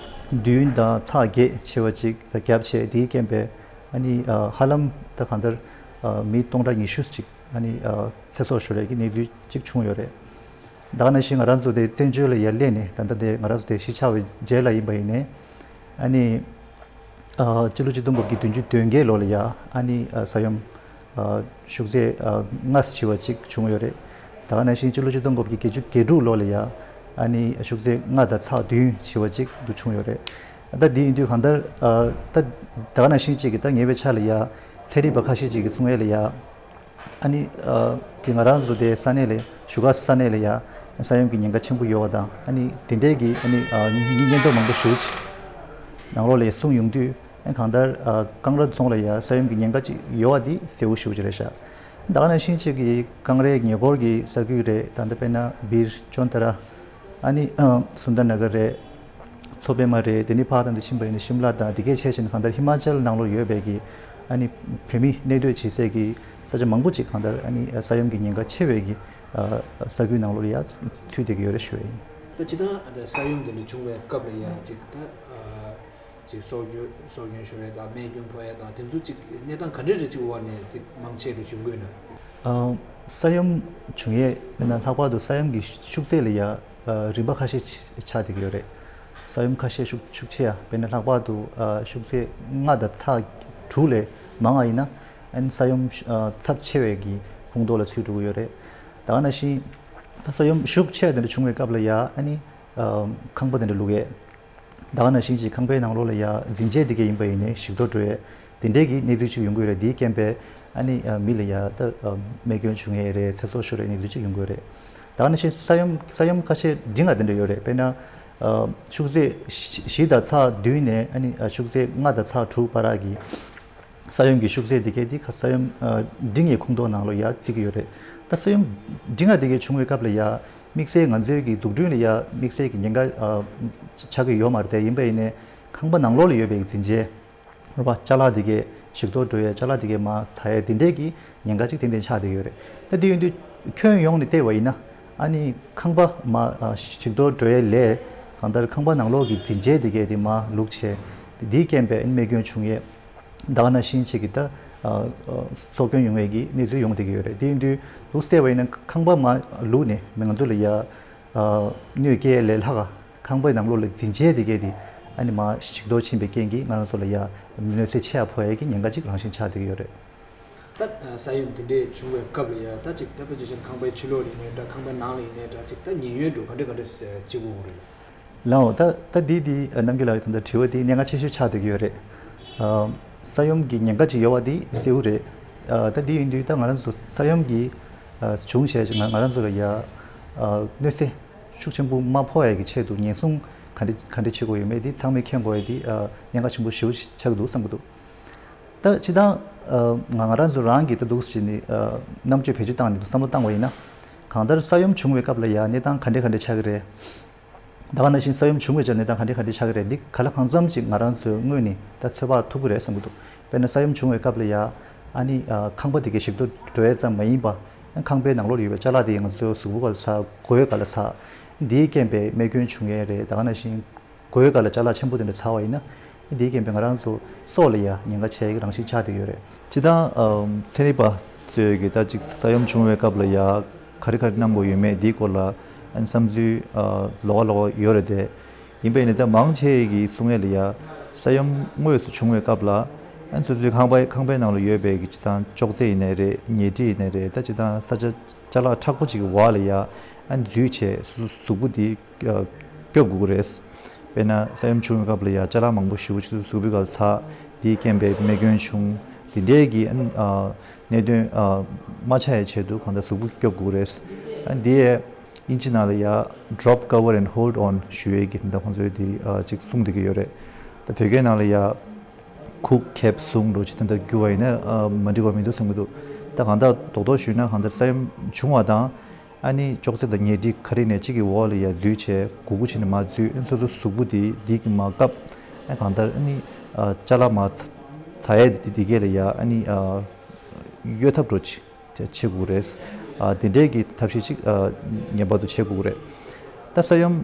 བདུན་དང་ཚེག་བརྒྱད་ཆེ་བ་ཅིག་བརྒྱབ་བྱས། དེའི་རྐྱེན་པས་ཨ་ནི་ཨ་ཧ་ལམ་ད་གང་ལྟར་ཨ་མི་སྟོང་ཕྲག་ཉི་ཤུ་ཅིག་ཨ་ནི་ཨ་ཚེ་སྲོག་ཤོར་ཡས་ཀྱི་གནས་ཚུལ་ཅིག་བྱུང་ཡོད་རེད། ད་ག་ནང་བཞིན་ང་རང་ཚོ་དེ་བཙན་བྱོལ་ལ་ཡར་སླེབས་ནས་ད་ལྟ་དེ་ང་རང་ཚོ་དེ་གཞིས་ཆགས་པའི་རྗེས་ལ་ཡིན་པ་ཡིན་ནའི་ཨ་ནི་ ཨ་སྤྱི་ལོ་ཆིག་སྟོང་དགུ་བརྒྱ་བདུན་ཅུ་དོན་བརྒྱད་ལོ་ལ་ཡ་ཨ་ནི་ཨ་ས་ཡོམ་ཨ་ཤུགས་ཚད་ཨ་ལྔ་ཙམ་ཆེ་བ་ཅིག་བྱུང་ཡོད་རེད། ད་ག་ནང་བཞིན་སྤྱི་ལོ་ཆིག་སྟོང་དགུ་བརྒྱ་བརྒྱད་ཅུ་གྱ་དྲུག་ལོ་ལ་ཡ་ཨ་ནི་ཤུགས་ཚད་ལྔ་དང་ཚེག་བདུན་ཆེ་བ་ཅིག་ཏུ་བྱུང་ཡོད་རེད། ད་འདི་ཡིན་དུས་གང་ལྟར་ཨ་ད་ད་ག་ནང་བཞིན་ཅིག་གི་ད་ཉེ་བའི་ཆར་ལ་ཡ་ཚན་རིག་པ་ཁ་ཤས་ཅིག་གིས་གསུང་ཡས་ལ་ཡ། ཨ་ནི་ཨ་དེ་ང་རང་ཚོ་དེ་ས་གནས་ལ་བཞུགས་སྒར་ས་གནས་ལ་ཡ་ས་ཡོམ་གྱི་ཉེན་ཁ་ཆེན་པོ་ཡོད་པ་དང་ཨ་ནི་དེ་འདྲའི་གི་ཨ་ནི་ཨ་སྙན་ཐོ་མང་པོ་ཞེ་པོ་ཅིག་ནང་ལོགས་ལ་ཡ་གསུངས་ཡོང་དུས་ཨ་གང་ལྟར་ཨ་ཀང་ར་རྫོང་ལ་ཡ་ས་ཡོམ་གྱི་ཉེན་ཁ་ཅིག་ཡོད་པ་དེ་གསལ་པོ་ཞེ་པོ་ཅིག་རེད་ཤག་ད་ག་ནང་བཞིན་ཅིག་གི་ཀང་རའི་ཉེ་འཁོར་གྱི་ས་ཁུལ་རེད། ད་ལྟ་དཔེར་ན་སྦིར་ཅོན་ཏ་ར། ཨ་ནི་ཨ་སུན་དར་ན་གར་རེད། མཚོ་པད་མ་རེད། དེ་ནི་ཕར་དང་དུ་ཕྱིན་པ་ཡིན་ན་ཤིམ་ལ་དང་དེ་གས་བྱས་ཕྱིན་གང་ལྟར་ཧི་མ་ཅལ་ནང་ལོགས་ཡོད་པའི་གི་ཨ་ནི་བོད་མི་གནས་སྡོད་བྱེད་སའི་གི་ས་ཆ་མང་པོ་ཅིག་གང་ལྟར་ཨ་ནི་ས་ཡོམ་གྱི་ཉེན་ཁ་ཆེ་བའི་གི་ཨ་ས་ཁུལ་ནང་ལོགས་ལ་ཡ་ཚུད་བསྡད་ཀྱི་ཡོད་རེད་ཞུ་ཡ་ཡིན། ད་སྤྱིར་བཏང་ཨ་ད་ས་ཡོམ་དེ་འདྲ་བྱུང་བའི་སྐབས་ལ་ཡ་ཅིག་ད་ཨ་ཅིག་སྲོག་སྐྱོན་སྲོག་སྐྱོན་ཤོར་ཡ་དང་རྨས་སྐྱོན་ཕོག་ཡ་དང་དེ་ཚོ་ཅིག་གནས་སྟངས་ག་འདྲ་རེ་ཅིག་འོག་ནས་ཅིག་མང་ཆེ་རུ་བྱུང་དགོས་ན། ཨ་ས་ཡོམ་བྱུང་ཡས་དཔེར་ན་ལྷག་པར་དུ་ས་ཡོམ་གྱི་ཤུགས་ཚད་ལ་ཡ་ཨ་རིམ་པ་ཁ་ཤས་ཆགས་བསྡད་ཀྱི་ཡོད་རེད། ས་ཡོམ་ཁ་ཤས་ཤུགས་ཤུགས་ཆེ་ཡ་དཔེར་ན་ལྷག་པར་དུ་ཨ་ཤུགས་ཚད་ལྔ་དང་ཚེག་དྲུག་ལས་མང་བ་ཡིན་ན་ཨ་ནི་ས་ཡོམ་ཨ་ཚབས་ཆེ་བའི་གི་ཁོངས་གཏོགས་ལ་ཚུད་འགྲོ་གི་ཡོད་རེད། ད་ག་ནང་བཞིན་ད་ས་ཡོམ་ཤུགས་ཆེ་བ་དེ་འདྲ་བྱུང་བའི་སྐབས་ལ་ཡ་ཨ་ནི་ཨ་ཁང་པ་དེ་འདྲ་བླུག་ཡས། ད་ག་ནང་བཞིན་ཅིག་ཁང་པའི་ནང་ལོགས་ལ་ཡ་འཛིན་ཆས་དེ་གས་ཡིན་པ་ཡིན་ནའི་ཞིག་རྡོ་འགྲོ་ཡས་དེ་འདྲའི་གི་གནས་ཚུལ་ཅིག་ཡོང་གི་ཡོད་རེད། དེའི་རྐྱེན་པས་ཨ་ནི་ཨ་མི་ལ་ཡ་ད་ཨ་རྨས་སྐྱོན་བྱུང་ཡས་རེད། ཚེ་སྲོག་ཤོར་ཡས་གནས་ཚུལ་ཅིག་ཡོང་གི་ཡོད་རེད། ད་ག་ནང་བཞིན་ས་ཡོམ་ས་ཡོམ་ཁ་ཤས་འབྲིང་བ་དེ་འདྲ་ཡོད་རེད། དཔེར་ན་ཨ་ཤུགས་ཚད་བཞི་བཞི་དང་ཚེག་བདུན་ནས་ཨ་ནི་ཨ་ཤུགས་ཚད་ལྔ་དང་ཚེག་དྲུག་བར་གྱི་ས་ཡོམ་གྱི་ཤུགས་ཚད་འདི་གས་འདི་ཁ་ས་ཡོམ་ཨ་འབྲིང་བའི་ཁོངས་གཏོགས་ནང་ལོགས་ཡ་བརྩི་གི་ཡོད་རེད། ད་ས་ཡོམ་འབྲིང་བ་འདི་གས་བྱུང་བའི་སྐབས་ལ་ཡ་དམིགས་བསལ་ང་ཚོའི་གི་འཛུགས་སྐྲུན་ལ་ཡ་དམིགས་བསལ་གྱི་ཉེན་ཁ་ཨ་ཆགས་ཀྱི་ཡོད་མ་རེད། དེ་ཡིན་པ་ཡིན་ནའི་ཁང་པ་ནང་ལོགས་ལ་ཡོད་པའི་འཛིན་ཆས་རེད་པ། ཅ་ལག་འདི་གས་ཞིག་རྡོ་འགྲོ་ཡས་ཅ་ལག་འདི་གས་མར་ཚ་ཡས་འདི་འདྲས་ཀྱི་ཉེན་ཁ་ཅིག་ཏན་ཏན་ཆགས་བསྡད་ཡོད་རེད། ད་དེ་ཡིན་དུས་ཁྱོན་ཡོངས་ནས་བལྟས་པ་ཡིན་ན་ཨ་ནི་ཁང་པ་མར་ཨ་ཞིག་རྡོ་འགྲོ་ཡས་ལས་གང་ལྟར་ཁང་པ་ནང་ལོགས་ཀྱི་འཛིན་ཆས་འདི་གས་དེ་མར་བླུགས་བྱས་དེའི་རྐྱེན་པས་ཨ་ནི་རྨས་སྐྱོན་བྱུང་ཡས། ད་ག་ནང་བཞིན་ཅིག་གི་ད་ཨ་ཨ་སྲོག་སྐྱོན་ཡོང་བའི་གི་གནས་ཚུལ་ཡོང་བསྡད་ཀྱི་ཡོད་རེད། དེ་ཡིན་དུས་ལུགས་བལྟས་པ་ཡིན་ན་ཁང་པ་མར་བླུགས་ནས་མི་ང་ཚོ་ལ་ཡ་ཨ་གནོད་སྐྱེལ་ལས་ལྷག་ག་ཁང་པའི་ནང་ལོགས་ལ་འཛིན་ཆས་དེ་གས་དེ་ཨ་ནི་མར་ཞིག་རྡོ་ཕྱིན་པའི་རྐྱེན་གྱིས་ང་རང་ཚོ་ལ་ཡ་གནོད་འཚེ་ཆེ་བ་ཕོག་ཡས་ཀྱི་ཉེན་ཁ་ཅིག་རང་བཞིན་ཆགས་བསྡད་ཀྱི་ཡོད་རེད། ད་ས་ཡོམ་དེ་འདྲས་བྱུང་བའི་སྐབས་ལ་ཡ་ད་ཅིག་ད་དཔེ་ཆ་བཞག་ན་ཁང་པའི་ཕྱི་ལོགས་ལ་ཡིན་ནའི་འདྲ་ཁང་པའི་ནང་ལ་ཡིན་ནའི་འདྲ་ཅིག་ད་ཉེན་གཡོལ་འགྲོ་ག་འདྲ་ག་འདྲ་བྱེད་དགོས་རེད། ལའོ། ད་ད་འདི་འདི་ཨ་རྣམ་རྒྱལ་ལགས་ཀྱི་ད་ལྟ་དྲི་བ་འདི་གནད་འགག་ཆེ་ཤོས་ཆགས་བསྡད་ཀྱི་ཡོད་རེད། ཨ་ས་ཡོམ་གྱི་ཉེན་ཁ་ཅིག་ཡོད་པ་འདི་གསལ་པོ་རེད། ཨ་ད་འདི་ཡིན་དུས་ད་ང་རང་ཚོ་ས་ཡོམ་གྱི་ཨ་བྱུང་བྱས་ང་ང་རང་ཚོ་ལ་ཡ་ཨ་གནོད་འཚེ་ཤུགས་ཆེན་པོ་མ་ཕོག་ཡ་གི་ཆེད་དུ་ཉེན་སྲུང་ག་འདྲ་ག་འདྲ་བྱེད་དགོས་ཡོད་མེད་འདི་ཚང་མས་མཁྱེན་དགོས་ཡ་འདི་ཨ་གནད་འགག་ཆེན་པོ་ཞེ་པོ་ཆགས་ཀྱི་འདུག་བསམ་གྱི་འདུག་ད་སྤྱིར་བཏང་ཨ་ང་ང་རང་ཚོ་རང་གིས་ད་འདུག་སེ་བྱས་ནས་ཨ་རྣམ་དཔྱོད་བེད་སྤྱོད་བཏང་ནས་འདུག་བསམ་བློ་བཏང་བ་ཡིན་ན་གང་ལྟར་ས་ཡོམ་བྱུང་བའི་སྐབས་ལ་ཡ་གནས་སྟངས་ག་འདྲ་ག་འདྲ་ཆགས་ཀྱི་རེད། ད་ག་ནང་བཞིན་ས་ཡོམ་བྱུང་བའི་ཆར་གནས་སྟངས་ག་འདྲ་ག་འདྲ་ཆགས་ཀྱི་རེད། འདི་ག་ལ་གང་འཚམ་ཅིག་ང་རང་ཚོས་སྔོན་ནས་ད་ཚོད་དཔག་ཐུབ་ཀྱི་རེད་བསམ་གྱི་འདུག་དཔེར་ན་ས་ཡོམ་བྱུང་བའི་སྐབས་ལ་ཡ་ཨ་ནི་ཨ་ཁང་པ་དེ་གའི་ཞིག་རྡོ་འགྲོ་ཡས་ཙམ་མ་ཡིན་པ་ཁང་པའི་ནང་ལོགས་ལ་ཡོད་པའི་ཅ་ལག་དེ་ཡང་ང་ཚོའི་གཟུགས་པོ་ག་ལ་ཚ། མགོའི་ག་ལ་ཚ། འདིའི་རྐྱེན་པས་རྨས་སྐྱོན་བྱུང་ཡས་རེད། ད་ག་ནང་བཞིན་མགོའི་ག་ལ་ཅ་ལག་ཆེན་པོ་དེ་འདྲ་ཚ་བ་ཡིན་ན་འདིའི་རྐྱེན་པས་ང་རང་ཚོ་སྲོག་ལ་ཡ་ཉེན་ཁ་ཆེ་ཡས་ཀྱི་རང་བཞིན་ཆགས་བསྡད་ཡོད་རེད། སྤྱིར་བཏང་ཨམ་ཚན་རིག་པ་ཚོས་ཀྱིས་ད་ཅིག་ས་ཡོམ་བྱུང་བའི་སྐབས་ལ་ཡ་ག་རེ་ག་རེ་གནང་དགོས་ཡོད་མེད་འདིའི་སྐོར་ལ་ཨ་ནི་བསམ་ཚུལ་ཨ་ལོགས་ཀ་ལོགས་ཀ་ཡོད་རེད་དེ། ཡིན་པས་ནི་ད་མང་ཆེ་གིས་གསུང་ཡས་ལ་ཡ་ས་ཡོམ་དངོས་སུ་བྱུང་བའི་སྐབས་ལ་ཨ་ནི་སོ་སོའི་ཁང་པའི་ཁང་པའི་ནང་ལ་ཡོད་པའི་གི་སྤྱིར་བཏང་ཅོག་ཙེ་ཡིན་ནའི་རེད། ཉལ་ཁྲི་ཡིན་ནའི་རེད། ད་སྤྱིར་བཏང་ས་ཆ་ཅ་ལག་མཁྲེགས་པོ་ཅིག་གི་འོག་ལ་ཡ་ཨ་ནི་འཛུལ་བྱས་སོ་སོ་གཟུགས་པོ་འདི་སྐྱོབ་དགོས་ཀྱི་རེད། དཔེར་ན་ས་ཡོམ་བྱུང་བའི་སྐབས་ལ་ཡ་ཅ་ལག་མང་པོ་ཞེ་པོ་ཅིག་གཟུགས་པོའི་སྒང་ཚ། དེའི་རྐྱེན་པས་རྨས་སྐྱོན་བྱུང་། དེ་འདྲའི་གི་ཨ་ནི་ཨ་གནད་དོན་ཨ་མ་ཆགས་ཡའི་ཆེད་དུ་གང་ལྟར་གཟུགས་པོ་སྐྱོབ་དགོས་ཀྱི་རེད། ཨ་ནི་དེ་ཡས་དབྱིན་ཇི་ནང་ལ་ཡ་Drop cover and hold on ཞུ་ཡས་ཀྱི་དེ་འདྲ་ཁོང་ཚོས་དེ་ཨ་ཅིག་གསུངས་བསྡད་ཀྱི་ཡོད་རེད། ད་བོད་སྐད་ནང་ལ་ཡ་ཁུག་ཁེབས་བཟུང་འདྲ་ཅིག་དེ་འདྲ་བསྒྱུར་བ་ཡིན་ན་ཨ་མ་འགྲིག་པ་མི་འདུག་བསམ་གྱི་འདུག་ད་གང་ལྟར་རྡོག་རྡོག་ཞུས་ན་གང་ལྟར་ས་ཡོམ་བྱུང་བ་དང་། ཨ་ནི་ཅོག་ཙེ་དང་ཉལ་ཁྲི་ག་རེ་ནས་གཅིག་གི་འོག་ལ་ཡར་འཛུལ་བྱས་སྒུར་སྒུར་བྱས་ནས་མར་འཛུལ། ཨ་ནི་སོ་སོ་གཟུགས་པོ་དེ་འདི་གིས་མར་བཀབ། ཨ་གང་ལྟར་ཨ་ནི་ཨ་ཅ་ལག་མར་ཚ་ཚ་ཡས་དེ་དེ་གས་ལ་ཡར་ཨ་ནི་ཨ་གཡོལ་ཐབས་འདྲ་ཅིག་བྱེད་དགོས་རེད། ཨ་དེ་འདྲས་ཀྱི་ཐབས་ཤེས་ཅིག་ཨ་ངེས་པར་དུ་བྱེད་དགོས་རེད། ད་ས་ཡོམ་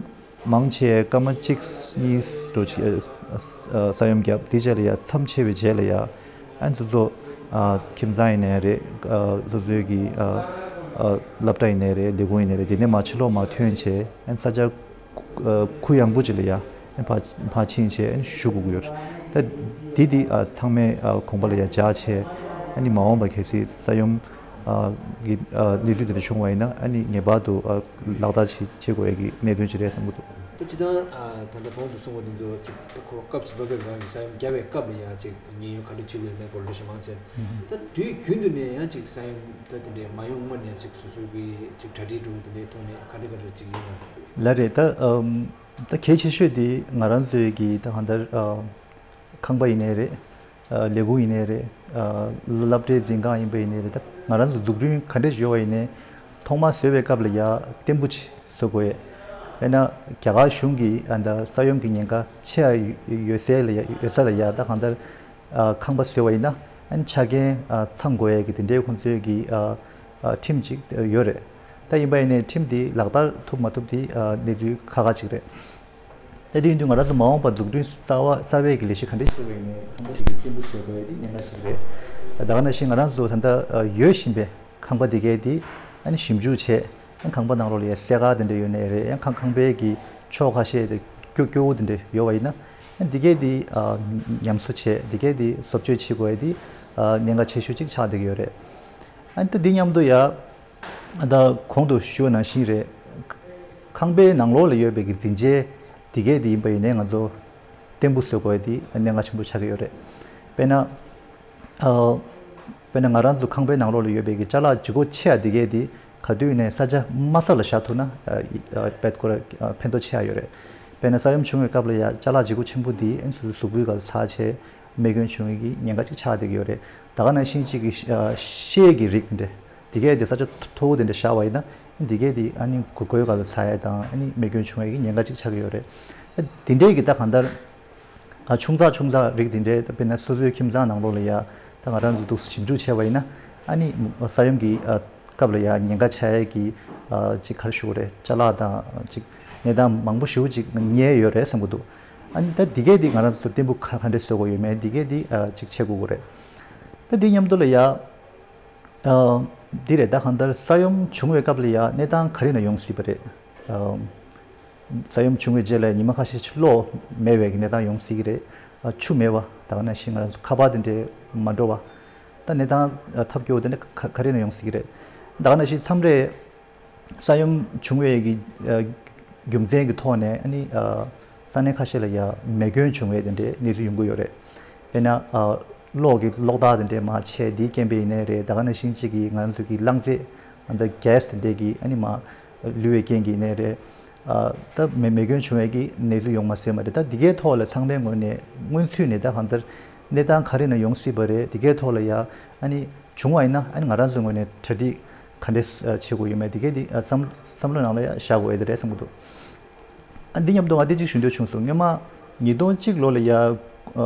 མང་ཆེ་སྐར་མ་གཅིག་གཉིས་འདྲ་ཅིག་ཨ་ཨ་ས་ཡོམ་བརྒྱབ་དེ་རྗེས་ལ་ཡ་མཚམས་ཆད་པའི་རྗེས་ལ་ཡ་ཨ་ནི་སོ་སོ་ཨ་ཁྱིམ་ཚང་ཡིན་ནའི་རེད། ཨ་སོ་སོའི་གི་ཨ་ཨ་སློབ་གྲྭ་ཡིན་ནའི་རེད། ལས་ཁུངས་ཡིན་ནའི་རེད། དེ་ནས་མར་ཕྱི་ལོགས་མར་ཐོན་བྱས་ཨ་ནི་ས་ཆ་ཨ་ཁུག་ཡངས་པོ་ཅིག་ལ་ཡ་ ཕར་ཕར་ཕྱིན་བྱས་ཞུ་དགོས་ཀྱི་ཡོད་རེད། ད་འདི་འདི་ཨ་ཚང་མས་ཨ་དགོངས་པ་ལ་ཡ་འཇགས་བྱས། ཨ་ནི་མ་འོངས་པ་གལ་སྲིད་ས་ཡོམ་ཨ་གི་ཨ་གནས་ཚུལ་འདི་འདྲ་བྱུང་བ་ཡིན་ན། ཨ་ནི་ངེས་པར་དུ་ཨ་ལག་བསྟར་བྱེད་བྱེད་དགོས་ཡ་གི་གནད་དོན་ཅིག་རེད་བསམ་གྱི་འདུག་ད་སྤྱིར་བཏང་ཨ་ད་ལྟ་གོང་དུ་གསུངས་པ་དེ་ཚོ་ཅིག་ཁོ་སྐབས་སུ་བབས་པའི་སྒང་གི་ས་ཡོམ་བརྒྱབ་པའི་སྐབས་ལ་ཡ་ཅིག་ཉེན་གཡོལ་ག་འདྲ་བྱེད་དགོས་ཡོད་མེད་སྐོར་ལ་ཞུ་མང་ཆེ། ད་དུས་རྒྱུན་དུ་ནས་ཡང་ཅིག་ས་ཡོམ་ད་དེ་འདྲའི་མ་ཡོང་སྔོན་ནས་ཅིག་སོ་སོ་གི་ཅིག་གྲ་སྒྲིག་འགྲོ་དེ་འདྲའི་ཐོག་ནས་ག་འདྲ་ག་འདྲ་ཅིག་ཡིན་ན། ལགས་རེད། ད་ཨམ་ད་གལ་ཆེ་ཤོས་དེ་ང་རང་ཚོའི་གི་ད་གང་ལྟར་ཨ་ཁང་པ་ཡིན་ནའི་རེད། ཨ་ལས་ཁུངས་ཡིན་ནའི་རེད། ཨ་སློབ་གྲྭའི་འཛིན་ཁང་ཡིན་པ་ཡིན་ནའི་རེད། ད་ང་རང་ཚོ་འཛུགས་སྐྲུན་ག་འདྲས་ཡོད་པ་ཡིན་ནའི་ཐོག་མར་བཟོས་པའི་སྐབས་ལ་ཡ་བརྟན་པོ་ཅིག་བཟོ་དགོས་ཡས། དཔེར་ན་རྒྱ་གར་གཞུང་གིས་ཨ་ད་ས་ཡོམ་གྱི་ཉེན་ཁ་ཆེ་ཡ་ཡོད་སའི་ལ་ཡ་ཡོད་ས་ལ་ཡ་ད་གང་ལྟར་ཨ་ཁང་པ་བཟོས་པ་ཡིན་ན་ཨ་ནི་ཆ་རྐྱེན་ཨ་ཚང་དགོས་ཡས་ཀྱི་དེ་འདྲའི་ཁོང་ཚོའི་གི་ཨ་ཨ་ཁྲིམས་ཅིག་ཡོད་རེད། ད་ཡིན་པ་ཡིན་ནའི་ཁྲིམས་དེ་ལག་བསྟར་ཐུབ་མ་ཐུབ་དེ་ཨ་གནས་ཚུལ་ཁག་ཁག་ཅིག་རེད། ད་དེ་ཡིན་དུས་ང་རང་ཚོ་མ་འོངས་པར་འཛུགས་སྐྲུན་གསར་བ་གསར་པའི་གི་ལས་གཞི་ག་འདྲས་བྱེད་དགོས་ཡིན་ནའི་ཁང་པ་དེ་གི་བརྟན་པོ་བཟོ་དགོས་ཡས་དེ་གནད་འགག་ཅིག་རེད། ད་ག་ནང་བཞིན་ང་རང་ཚོ་ད་ལྟ་ཡོད་བཞིན་པའི་ཁང་པ་དེ་གའི་དེ་ཨ་ནི་ཞིབ་འཇུག་བྱས། ཡང་ཁང་པ་ནང་ལོགས་ལ་ཡང་སེར་ཀ་དེ་འདྲ་ཡོད་ནའི་རེད། ཡང་ཁང་ཁང་པའི་གི་ཕྱོགས་ཁ་ཤས་དེ་སྐྱོ་སྐྱོ་བོ་དེ་འདྲ་ཡོད་པ་ཡིན་ན། ཡང་འདི་གའི་དེ་ཨ་ཉམས་གསོ་བྱས། འདི་གའི་དེ་བཟོ་བཅོས་བྱེད་དགོས་ཡས་དེ་ཨ་གནད་འགག་ཆེ་ཤོས་ཅིག་ཆགས་བསྡད་ཀྱི་ཡོད་རེད། ཨ་ནི་ད་འདི་མཉམ་དུ་ཡ་ད་གོང་དུ་ཞུས་པ་ནང་བཞིན་རེད། ཁང་པའི་ནང་ལོགས་ལ་ཡོད་པའི་གི་འཛིན་ཆས་འདི་གའི་དེ་ཡིན་པ་ཡིན་ནའི་ང་ཚོ་བརྟན་པོ་བཟོ་དགོས་ཡས་དེ་གནད་འགག་ཆེན་པོ་ཆགས་ཀྱི་ཡོད་རེད། དཔེར་ན། ཨ། དཔེར་ན་ང་རང་ཚོ་ཁང་པའི་ནང་ལོགས་ལ་ཡོད་པའི་གི་ཅ་ལག་ལྗིད་ཁོག་ཆེ་ཡ་འདི་གས་དེ་ག་དུས་ནས་ས་ཆ་དམའ་ས་ལ་བཞག་ཐུབ་ན་ཨ་ཨ་དཔེ་ཁོ་ར་ཨ་ཕན་ཐོགས་ཆེ་ཡ་ཡོད་རེད། དཔེར་ན་ས་ཡོམ་བྱུང་བའི་སྐབས་ལ་ཡ་ཅ་ལག་ལྗིད་ཁོག་ཆེན་པོ་འདི་ཨ་ནི་སོ་སོའི་གཟུགས་པོའི་སྒང་ལ་ཚ་བྱས་རྨས་སྐྱོན་བྱུང་བའི་གི་ཉེན་ཁ་ཅིག་ཆགས་བསྡད་ཀྱི་ཡོད་རེད། ད་ག་ནང་བཞིན་གཅིག་གི་ཨ་ཤེལ་གྱི་རིགས་འདི་འདྲ་འདི་གས་དེ་ས་ཆ་མཐོ་པོ་དེ་འདྲ་བཞག་པ་ཡིན་ན་འདི་གས་དེ་ཨ་ནི་གུར་གུར་སྒང་ལ་ཚ་ཡ་དང་ཨ་ནི་རྨས་སྐྱོན་བྱུང་བའི་གི་ཉེན་ཁ་ཅིག་ཆགས་ཀྱི་ཡོད་རེད། ཨ་འདི་འདྲའི་གི་ད་གང་ལྟར། ཨ་ཆུང་ཙག་ཆུང་ཙག་རིགས་འདི་འདྲའི་ད་དཔེར་ན་སོ་སོའི་ཁྱིམ་ཚང་ནང་ལོགས་ལ་ཡ་ད་ང་རང་ཚོ་འདུག་ཞིབ་འཇུག་བྱས་པ་ཡིན་ན་ཨ་ནི་ས་ཡོམ་གྱི་ཨ་སྐབས་ལ་ཡ་ཉེན་ཁ་ཆགས་ཡས་ཀྱི་ཨ་ཅིག་ག་རེ་ཞུ་དགོས་རེད། ཅ་ལག་དང་ཅིག་གནས་སྟངས་མང་པོ་ཞེ་པོ་ཅིག་རྙེད་ཡོད་རེད་བསམ་གྱི་འདུག་ཨ་ནི་ད་འདི་གས་འདི་ང་རང་ཚོ་བརྟན་པོ་ག་ག་འདྲས་བཟོ་དགོས་ཡོད་མེད་འདི་གས་འདི་ཨ་ཅིག་ཆེད་དགོས་ཀྱི་རེད། ད་འདི་མཉམ་དུ་ལ་ཡ། ཨ། འདི་རེད། ད་གང་ལྟར་ས་ཡོམ་བྱུང་བའི་སྐབས་ལ་ཡ་གནས་སྟངས་ག་རེ་ན་ཡོང་སྲིད་པ་རེད། ཨ། ས་ཡོམ་བྱུང་བའི་རྗེས་ལ་ཉི་མ་ཁ་ཤས་ཤིག་གློག་མེད་པའི་གནས་སྟངས་ཡོང་སྲིད་ཀྱི་རེད། ཨ། ཆུ་མེད་པ། ད་ག་ནང་བཞིན་ང་རང་ཚོ་ཁ་པར་དེ་འདྲས་མ་འགྲོ་བ། ད་གནས་སྟངས་ཨ་ཐབས་སྐྱོ་བོ་དེ་འདྲ་ག་ག་རེ་ན་ཡོང་སྲིད་ཀྱི་རེད། ད་ག་ནང་བཞིན་མཚམས་རེ། ས་ཡོམ་བྱུང་བའི་གི་ཨ་རྒྱུ་མཚན་གྱི་ཐོག་ནས་ཨ་ནི་ཨ་ས་གནས་ཁ་ཤས་ལ་ཡ་རྨས་སྐྱོན་བྱུང་བའི་དེ་འདྲའི་གནས་ཚུལ་ཡོང་གི་ཡོད་རེད། དཔེར་ན་ཨ་གློག་གི་གློག་ཐག་དེ་འདྲའི་མར་ཆད་དེའི་རྐྱེན་པས་ཡིན་ནའི་རེད། ད་ག་ནང་བཞིན་གཅིག་གི་ང་ཚོ་གི་རླངས་རྫས་ཨ་ད་གེ་སི་དེ་འདྲའི་གི་ཨ་ནི་མར་ལུས་པའི་རྐྱེན་གྱིས་ཡིན་ནའི་རེད། ཨ་ད་རྨས་རྨས་སྐྱོན་བྱུང་བའི་གི་གནས་ཚུལ་ཡོང་མ་སྲིད་པ་རེད། ད་འདི་གའི་ཐོག་ལ་ཚང་མའི་ངོས་ནས་སྔོན་ཚུད་ནས་ད་གང་ལྟར་གནས་སྟངས་ག་རེ་ན་ཡོང་སྲིད་པ་རེད། འདི་གའི་ཐོག་ལ་ཡ་ཨ་ནི། བྱུང་བ་ཡིན་ན་ཨ་ནི་ང་རང་ཚོའི་ངོས་ནས་གྲ་སྒྲིག་ག་འདྲས་བྱེད་དགོས་ཡོད་མེད་དེ་གས་དེ་བསམ་བསམ་བློ་ནང་ལ་ཡ་བཞག་དགོས་ཡ་དེ་རེད་བསམ་གྱི་འདུག་ཨ་འདི་མཉམ་དུ་ང་འདི་གཅིག་ཞུ་འདོད་བྱུང་སོང་། སྔོན་མ་ཉིས་སྟོང་གཅིག་ལོ་ལ་ཡ་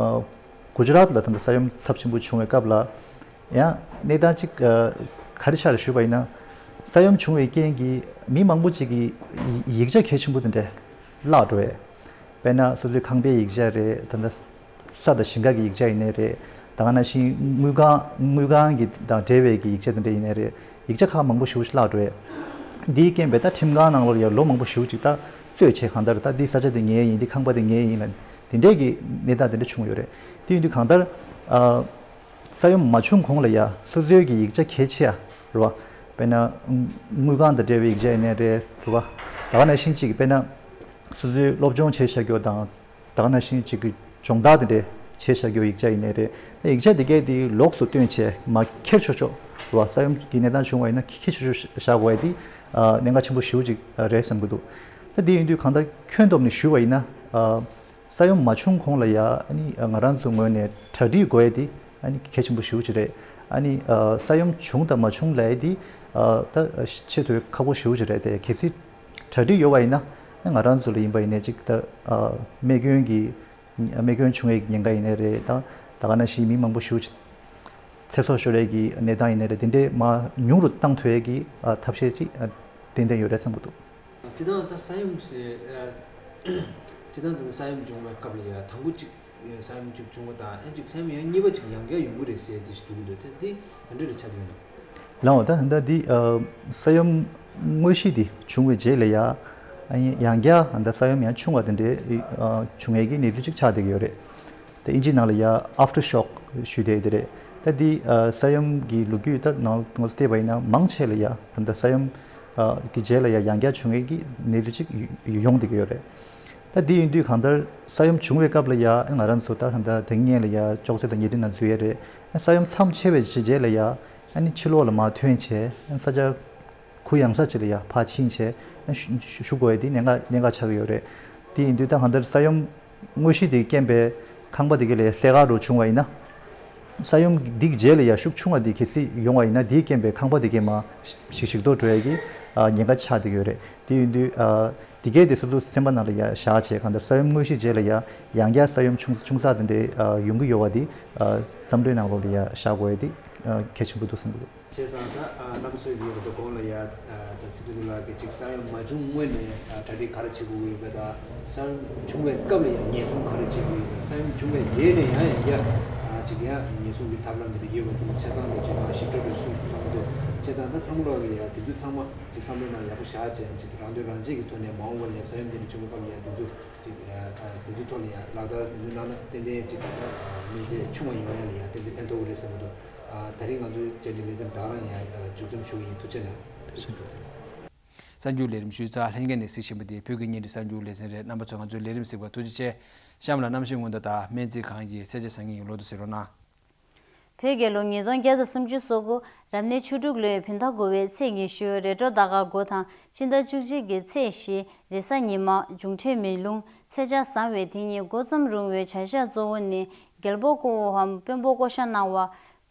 གུ་ཇ་རཱཏ་ལ་ད་ལྟ་ས་ཡོམ་ཚབས་ཆེན་པོ་བྱུང་བའི་སྐབས་ལ་ཡང་གནས་སྟངས་གཅིག་ག་རེ་ཆགས་རེད་ཞུས་པ་ཡིན་ན། ས་ཡོམ་བྱུང་བའི་རྐྱེན་གྱིས་མི་མང་པོ་ཅིག་གི་ཡིག་ཆ་གལ་ཆེན་པོ་དེ་འདྲ་བརླག་འགྲོ་བས། དཔེར་ན་སོ་སོའི་ཁང་པའི་ཡིག་ཆ་རེད། ད་ལྟ་ས་དང་ཞིང་ཁ་གི་ཡིག་ཆ་ཡིན་ནའི་རེད། ད་ག་ནང་བཞིན་དངུལ་ཁང་དངུལ་ཁང་གི་དང་འབྲེལ་བའི་གི་ཡིག་ཆ་དེ་འདྲ་ཡིན་ནའི་རེད། ཡིག་ཆ་ཁག་མང་པོ་ཞེ་པོ་ཞིག་བརླག་འགྲོ་བས། འདིའི་རྐྱེན་པས་ད་ཁྲིམས་ཁང་ནང་ལོགས་ལ་ཡང་ལོ་མང་པོ་ཞེ་པོ་ཅིག་ད་རྩོད་བྱས། གང་ལྟར་ད་འདི་ས་ཆ་དེ་ངའི་ཡིན། འདི་ཁང་པ་དེ་ངའི་ཡིན་ལ་དེ་འདྲའི་གི་གནས་སྟངས་དེ་འདྲ་བྱུང་ཡོད་རེད། དེ་ཡིན་དུས་གང་ལྟར་ཨ། ས་ཡོམ་མ་བྱུང་གོང་ལ་ཡ་སོ་སོའི་གི་ཡིག་ཆ་གལ་ཆེ་ཡ་རེད་བ། དཔེར་ན་དངུལ་ཁང་དང་འབྲེལ་བའི་ཡིག་ཆ་ཡིན་ནའི་རེད་རེད་བ། ད་ག་ནང་བཞིན་གཅིག་དཔེར་ན་སོ་སོའི་སློབ་སྦྱོང་བྱས་བཞག་རྒྱུ་དང་། ད་ག་ནང་བཞིན་གཅིག་གི་སྦྱོང་བརྡར་དེ་འདྲས་བྱས་བཞག་རྒྱུ་ཡིག་ཆ་ཡིན་ནའི་རེད། ད་ཡིག་ཆ་དེ་གས་དེ་ལོགས་སུ་བཏོན་བྱས་མར་འཁྱེར་ཆོག་ཆོག་རེད་བ། ས་ཡོམ་གི་གནས་སྟངས་བྱུང་བ་ཡིན་ན་འཁྱེར་ཆོག་ཆོག་བཞག་དགོས་ཡ་དེ་གནད་འགག་ཆེན་པོ་ཞེ་པོ་ཅིག་རེད་བསམ་གྱི་འདུག་ད་དེ་ཡིན་དུས་གང་ལྟར་ཁྱོན་བསྡོམས་ནས་ཞུས་པ་ཡིན་ན། ས་ཡོམ་མ་བྱུང་གོང་ལ་ཡ་ཨ་ནི་ང་རང་ཚོའི་ངོས་ནས་གྲ་སྒྲིག་དགོས་ཡ་དེ་ཨ་ནི་གལ་ཆེན་པོ་ཞེ་པོ་ཅིག་རེད། ཨ་ནི་ས་ཡོམ་བྱུང་དང་མ་བྱུང་ལབ་ཡ་དེ་ད་ཆེས་མཐོའི་ཁག་པོ་ཞེ་པོ་ཅིག་རེད་དེ། གལ་སྲིད་གྲ་སྒྲིག་ཡོད་པ་ཡིན་ན་ང་རང་ཚོ་ལ་ཡིན་པ་ཡིན་ནའི་ཅིག་ད་རྨས་སྐྱོན་གྱི་རྨས་སྐྱོན་བྱུང་ཡས་ཀྱི་ཉེན་ཁ་ཡིན་ནའི་རེད། ད་ད་ག་ནང་བཞིན་མི་མང་པོ་ཞེ་པོ་ཅིག་ཚེ་སྲོག་ཤོར་ཡས་ཀྱི་གནས་སྟངས་ཡིན་ནའི་རེད། དེ་འདྲས་མར་ཉུང་རུ་བཏང་ཐུབ་ཡས་ཀྱི་ཐབས་ཤེས་ཅིག་ཏན་ཏན་ཡོད་རེད་བསམ་གྱི་འདུག་སྤྱིར་བཏང་ད་ས་ཡོམ་ཟེར། སྤྱིར་བཏང་ད་ལྟ་ས་ཡོམ་བྱུང་བའི་སྐབས་ལ་ཡ་དང་པོ་གཅིག་ས་ཡོམ་གཅིག་བྱུང་བ་དང་ཨེ་གཅིག་ས་ཡོམ་ཡང་གཉིས་པ་གཅིག་ཡང་བསྐྱར་ཡོང་གི་རེད་ཟེར་དེ་ཞིག་འདུག་གི་འདུག་དེ་འདི་ག་འདྲ་རེད་ཆགས་འདུག་ན། ལགས་འོ། ད་ད་འདི་ས་ཡོམ་དངོས་གཞི་འདི་བྱུང་བའི་རྗེས་ལ་ཡ་ ཨ་ནི་ཡང་བསྐྱར་ད་ས་ཡོམ་ཡང་ཆུང་བ་དེ་འདྲའི་ཨ་བྱུང་ཡས་ཀྱི་གནས་ཚུལ་ཅིག་ཆགས་བསྡད་ཀྱི་ཡོད་རེད། ད་ཨིན་ཇི་ནང་ལ་ཡ་aftershock་ཞུ་བསྡད་དེ་རེད། ད་འདི་ཨ་ས་ཡོམ་གྱི་ལོ་རྒྱུས་ད་ནང་ང་ཚོ་བལྟས་པ་ཡིན་ན་མང་ཆེ་ལ་ཡ་ད་ས་ཡོམ་ཨ་གི་རྗེས་ལ་ཡ་ཡང་བསྐྱར་བྱུང་ཡས་ཀྱི་གནས་ཚུལ་ཅིག་ཡོང་བསྡད་ཀྱི་ཡོད་རེད། ད་འདི་ཡིན་དུས་གང་ལྟར་ས་ཡོམ་བྱུང་བའི་སྐབས་ལ་ཡ་ང་རང་ཚོ་ད་ད་ད་སྔོན་ལ་ཡ་ཅོག་ཙེ་དང་ཉེ་དུས་ན་འཛུལ་ཡས་རེད། ས་ཡོམ་མཚམས་ཆད་པའི་རྗེས་ལ་ཡ་ཨ་ནི་ཕྱི་ལོགས་ལ་མར་ཐོན་བྱས་ས་ཆ་གུ་ཡངས་ས་ཅིག་ལ་ཡ་ཕར་ཕྱིན་བྱས་ཨ་ནི་བཞུགས་བཞུགས་དགོས་ཡས་དེ་གནད་འགག་གནད་འགག་ཆགས་ཀྱི་ཡོད་རེད། དེ་ཡིན་དུས་ད་གང་ལྟར་ས་ཡོམ་དངོས་གཞི་དེ་རྐྱེན་པས་ཁང་པ་དེ་ག་ལ་ཡ་སེ་ག་རོ་བྱུང་བ་ཡིན་ན། ས་ཡོམ་འདི་གི་རྗེས་ལ་ཡ་ཤུགས་ཆུང་བ་འདི་གལ་སྲིད་ཡོང་བ་ཡིན་ན་འདིའི་རྐྱེན་པས་ཁང་པ་འདི་གའི་མར་ཞིག་ཞིག་རྡོ་འགྲོ་ཡ་གི་ཨ་ཉེན་ཁ་ཆགས་བསྡད་ཀྱི་ཡོད་རེད། དེ་ཡིན་དུས་ཨ་འདི་གའི་དེ་སོ་སོ་སེམས་པ་ནང་ལ་ཡ་བཞག་བྱས་གང་ལྟར་ས་ཡོམ་དངོས་གཞིའི་རྗེས་ལ་ཡ་ཡང་བསྐྱར་ས་ཡོམ་ཆུང་ཆུང་ས་དེ་འདྲའི་ཨ་ཡོང་གི་ཡོད་པ་འདི་ཨ་བསམ་བློའི་ནང་ལོགས་ལ་ཡ་བཞག་དགོས་ཡ་དེ་ཨ་གལ་ཆེན་པོ་འདུག་བསམ་གྱི་འདུག། བྱས་ཙང་ད་ཨ་རྣམ་པ་ཚོས་ཀྱིས་ད་གོང་ལ་ཡ་ཨ་ད་ཚེ་རིང་ལགས་ཀྱིས་ཅིག་ས་ཡོམ་མ་བྱུང་སྔོན་ནས་ཨ་གྲ་སྒྲིག་ག་རེ་བྱེད་དགོས་ཀྱི་ཡོད་པ་དང་། ས་ཡོམ་བྱུང་བའི་སྐབས་ལ་ཡང་ཉེན་སྲུང་ག་རེ་བྱེད་དགོས་ཡོད་པ། ས་ཡོམ་བྱུང་བའི་རྗེས་ནས་ཡང་ཡང་བསྐྱར་ཨ་ཅིག་ཡང་ཉེན་སྲུང་གི་ཐབས་ལམ་དེ་འདྲ་ཡོད་པ་དེ་འདྲ་ཆ་ཚང་རུ་ཅིག་ང་ཞིབ་ཕྲ་རུ་སུ་བསམ་གྱི་འདུག། བྱས་ཙང་ད་ཚང་མ་ལོག་གི་ཡ་དེ་ཚོ་ཚང་མ་ཅིག་བསམ་བློའི་ནང་ཡག་པོ་བཞག་བྱས་ཅིག་རང་དོན་རང་གཅེས་ཀྱི་ཐོག་ནས་མ་འོངས་པ་ལ་ཡང་ས་ཡོམ་དེ་འདྲ་བྱུང་བའི་སྐབས་ལ་ཡང་དེ་ཚོ་ཅིག་ཨ་ཨ་དེ་ཚོའི་ཐོག་ལ་ཡང་ལག་བསྟར་དེ་ཚོ་གནང་ན་ཏན་ཏན་ཅིག་ཨ་གནོད་འཚེ་ཆུང་བ་ཡོང་ཡ་ལ་ཡང་ཏན་ཏན་ཕན་ཐོགས་ཀྱི་རེད་བསམ་གྱི་འདུག། ཨ་ད་རིང་ང་ཚོའི་བཅར་འདྲི་ལེ་ཚན་ད་རང་ཡང་ཨ་མཇུག་སྡོམ་ཞུ་གི་ཡིན། ཐུགས་རྗེ་གནང་། ཐུགས་རྗེ་གནང་། གསར་འགྱུར་ལས་རིམ་ཞུས་ཚར། ལྷན་རྒྱས་ནས་གཟིགས་བཞིན་པ་འདི་བོད་ཀྱི་བརྙན་འཕྲིན་གསར་འགྱུར་ལེ་ཚན་རེད། རྣམ་པ་ཚོ་ང་ཚོའི་ལས་རིམ་གཟིགས་པར་ཐུགས་རྗེ་ཆེ། གཤམ་ལ་གནམ་གཤིས་སྔོན་བརྡ་དང་སྨན་རྩིས་ཁང་གི་ཚད་ཆེ་ཟང་ངེ་ཡོང་ལོ་དུ་གཟིགས་རོགས་གནང་། བོད་རྒྱལ་ལོ་ཉིས་སྟོང་བརྒྱ་དང་སུམ་ཅུ་སོ་དགུ་རབ་གནས་བཅུ་དྲུག་ལོའི་བོད་ཟླ་དགུ་པའི་ཚེས་ཉི་ཤུ་རེས་གྲོལ་ཟླ་སྐར་དགུ་དང་སྤྱི་ཟླ་བཅུ་གཅིག་གི་ཚེས་བཞི་རེས་གཟའ་ཉི་མ་འབྱུང་འཕྲོད་མེ་རླུང་ཚེས་ཆ་བཟང་བའི་དེ་ཉིན་འགོ་རྩོམ་རུང་བའི་བྱ་གཞག་གཙོ་བོ་ནི་རྒྱལ་པོ་སྐུ་འོ་འམ་དཔོན་པོ་བསྐོ་བཞག་གནང་བ།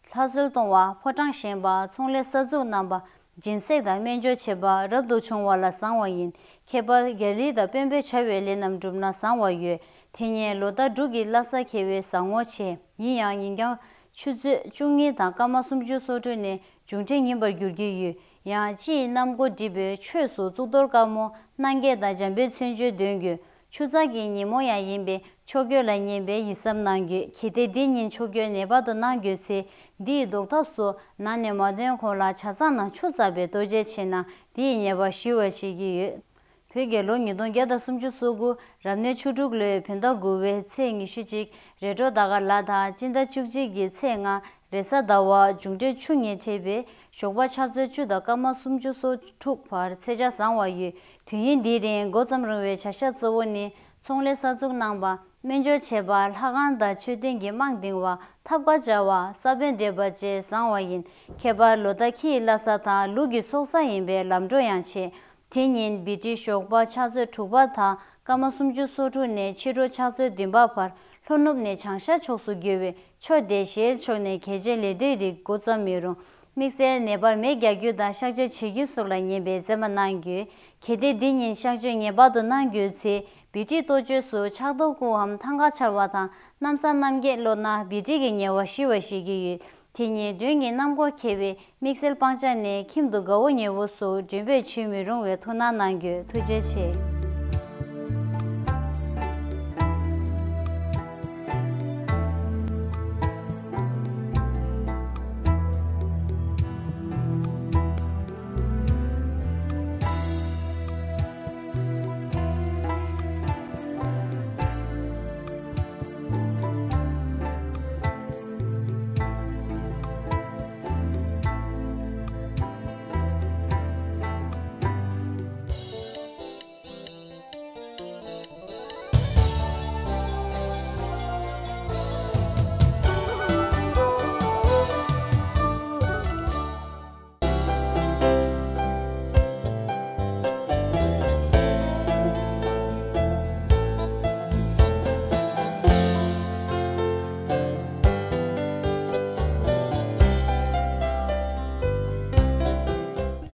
ལྷ་གསོལ་གཏོང་བ། ཕོ་བྲང་བཞེངས་པ། ཚོང་ལས་གསར་འཛུགས་གནང་བ། སྦྱིན་སྲེག་དང་སྨན་སྦྱོར་བྱེད་པ་རབ་ཏུ་བྱུང་བ་ལ་བཟང་བ་ཡིན། ཁྱད་པར་རྒྱལ་གླིང་དང་དཔོན་པོས་བྱ་བའི་ལས་རྣམས་བསྒྲུབས་ན་བཟང་བ་ཡོད། དེ་ཉིན་ལོ་ཟླ་འབྲུག་གི་བླ་གཟའ་གལ་བའི་གཟའ་ངོ་ཆེ། ཡིན་ཡང་ཉིན་གུང་ཆུ་ཚོད་བཅུ་གཉིས་དང་སྐར་མ་སུམ་ཅུ་སོ་དྲུག་ནས་འབྱུང་འཕྲོད་ཉིན་པར་འགྱུར་གྱི་ཡོད། ཡང་སྤྱིའི་གནམ་སྒོ་སྒྲིབ་པའི་ཆོས་སུ་གཙུག་ཏོར་དཀར་མོ་སྣང་བརྒྱད་དང་འཇམ་དཔལ་མཚན་བརྗོད་འདོན་དགོས། ཆུ་ཚགས་ཀྱི་ཉིན་མོ་ཡང་ཡིན་པས་ཕྱོགས་སྐྱོད་ལ་ཉན་པའི་ཡིད་གཟབ་གནང་དགོས། གལ་ཏེ་འདི་ཉིན་ཕྱོགས་སྐྱོད་ངེས་པར་དུ་གནང་དགོས་ཚེ། འདི་ཡི་ཟློག་ཐབས་སུ་ནང་ནས་མ་ཐོན་གོང་ལ་ཇ་ཚང་ནང་ཆུ་བཙགས་པའི་གཏོར་བཅོས་བྱས་ན་འདི་ཡི་ཉེས་པ་ཞི་བར་བྱེད་ཀྱི་ཡོད། བོད་རྒྱལ་ལོ་ཉིས་སྟོང་བརྒྱ་དང་སུམ་ཅུ་སོ་དགུ་རབ་གནས་བཅུ་དྲུག་ལོའི་བོད་ཟླ་དགུ་པའི་ཚེས་ཉི་ཤུ་གཅིག་རེས་གྲོལ་ཟླ་སྐར་ལ་དང་སྤྱི་ཟླ་བཅུ་གཅིག་གི་ཚེས་ལྔ་རེས་གཟའ་ཟླ་བ་འབྱུང་འཕྲོད་ཆུ་ངོས་འཕྲད་པས་ཞོགས་པ་ཆུ་ཚོད་བཅུ་དང་སྐར་མ་སུམ་ཅུ་སོ་དྲུག་བར་ཚེས་ཆ་བཟང་བ་ཡོད། དུས་ཡུན་འདིའི་རིང་འགོ་རྩོམ་རུང་བའི་བྱ་གཞག་གཙོ་བོ་ནི་ཚོང་ལས་གསར་འཛུགས་གནང་བ། སྨན་སྦྱོར་བྱེད་པ། ལྷ་ཁང་དང་མཆོད་རྟེན་གྱི་རྨང་འདིང་བ། ཐབ་ཀ་སྦྱར་བ། ས་བོན་འདེབས་པ་བཅས་བཟང་བ་ཡིན། ཁྱད་པར་ལོ་ཟླ་ཁྱིའི་བླ་གཟའ་དང་ལུག་གི་སྲོག་གཟའ་ཡིན་པས་ལམ་འགྲོ་ཡང་ཆེ། དེ་ཉིན་བི་ཏྲི་ཞོགས་པ་ཆུ་ཚོད་དྲུག་པ་དང་སྐར་མ་སུམ་ཅུ་སོ་དྲུག་ནས་ཕྱི་དྲོ་ཆུ་ཚོད་བདུན་པ་བར་ལྷོ་ནུབ་ནས་བྱང་ཤར་ཕྱོགས་སུ་རྒྱུ་བའི་ཆུ་དེ་ཞལ་ཕྱོགས་ནས་གལ་ཆེའི་ལས་དོན་རིགས་འགོ་རྩོམ་མི་རུང་། དམིགས་བསལ་ནད་པར་མེ་རྒྱག་རྒྱུ་དང་གཤག་བཅོས་བྱེད་རྒྱུ་སོགས་ལ་ཉན་པའི་མཛད་པ་གནང་དགོས། གལ་ཏེ་འདི་ཉིན་གཤག་བཅོས་ངེས་པར་དུ་གནང་དགོས་ཚེ། བི་ཏྲི་གཏོ་བཅོས་སུ་ཕྱག་རྡོར་སྐུའམ་ཐང་ཀ་ཕྱར་བ་དང་གནམ་ས་གནམ་རྒྱས་སློག་ན་བི་ཏྲི་གི་ཉེས་པ་ཞི་བར་བྱེད་ཀྱི་ཡོད། དེ་ཉིན་མགྲོན་གྱི་གནམ་སྒོ་ཁེལ་བའི་དམིགས་བསལ་སྤང་བྱ་ནི་ཁྱིམ་དུ་དགའ་བོ་ཉེ་བོ་སོགས་མགྲོན་འབོད་བྱེད་མི་རུང་བའི་ཐུགས་སྣང་གནང་རྒྱུ། ཐུགས་རྗེ་ཆེ།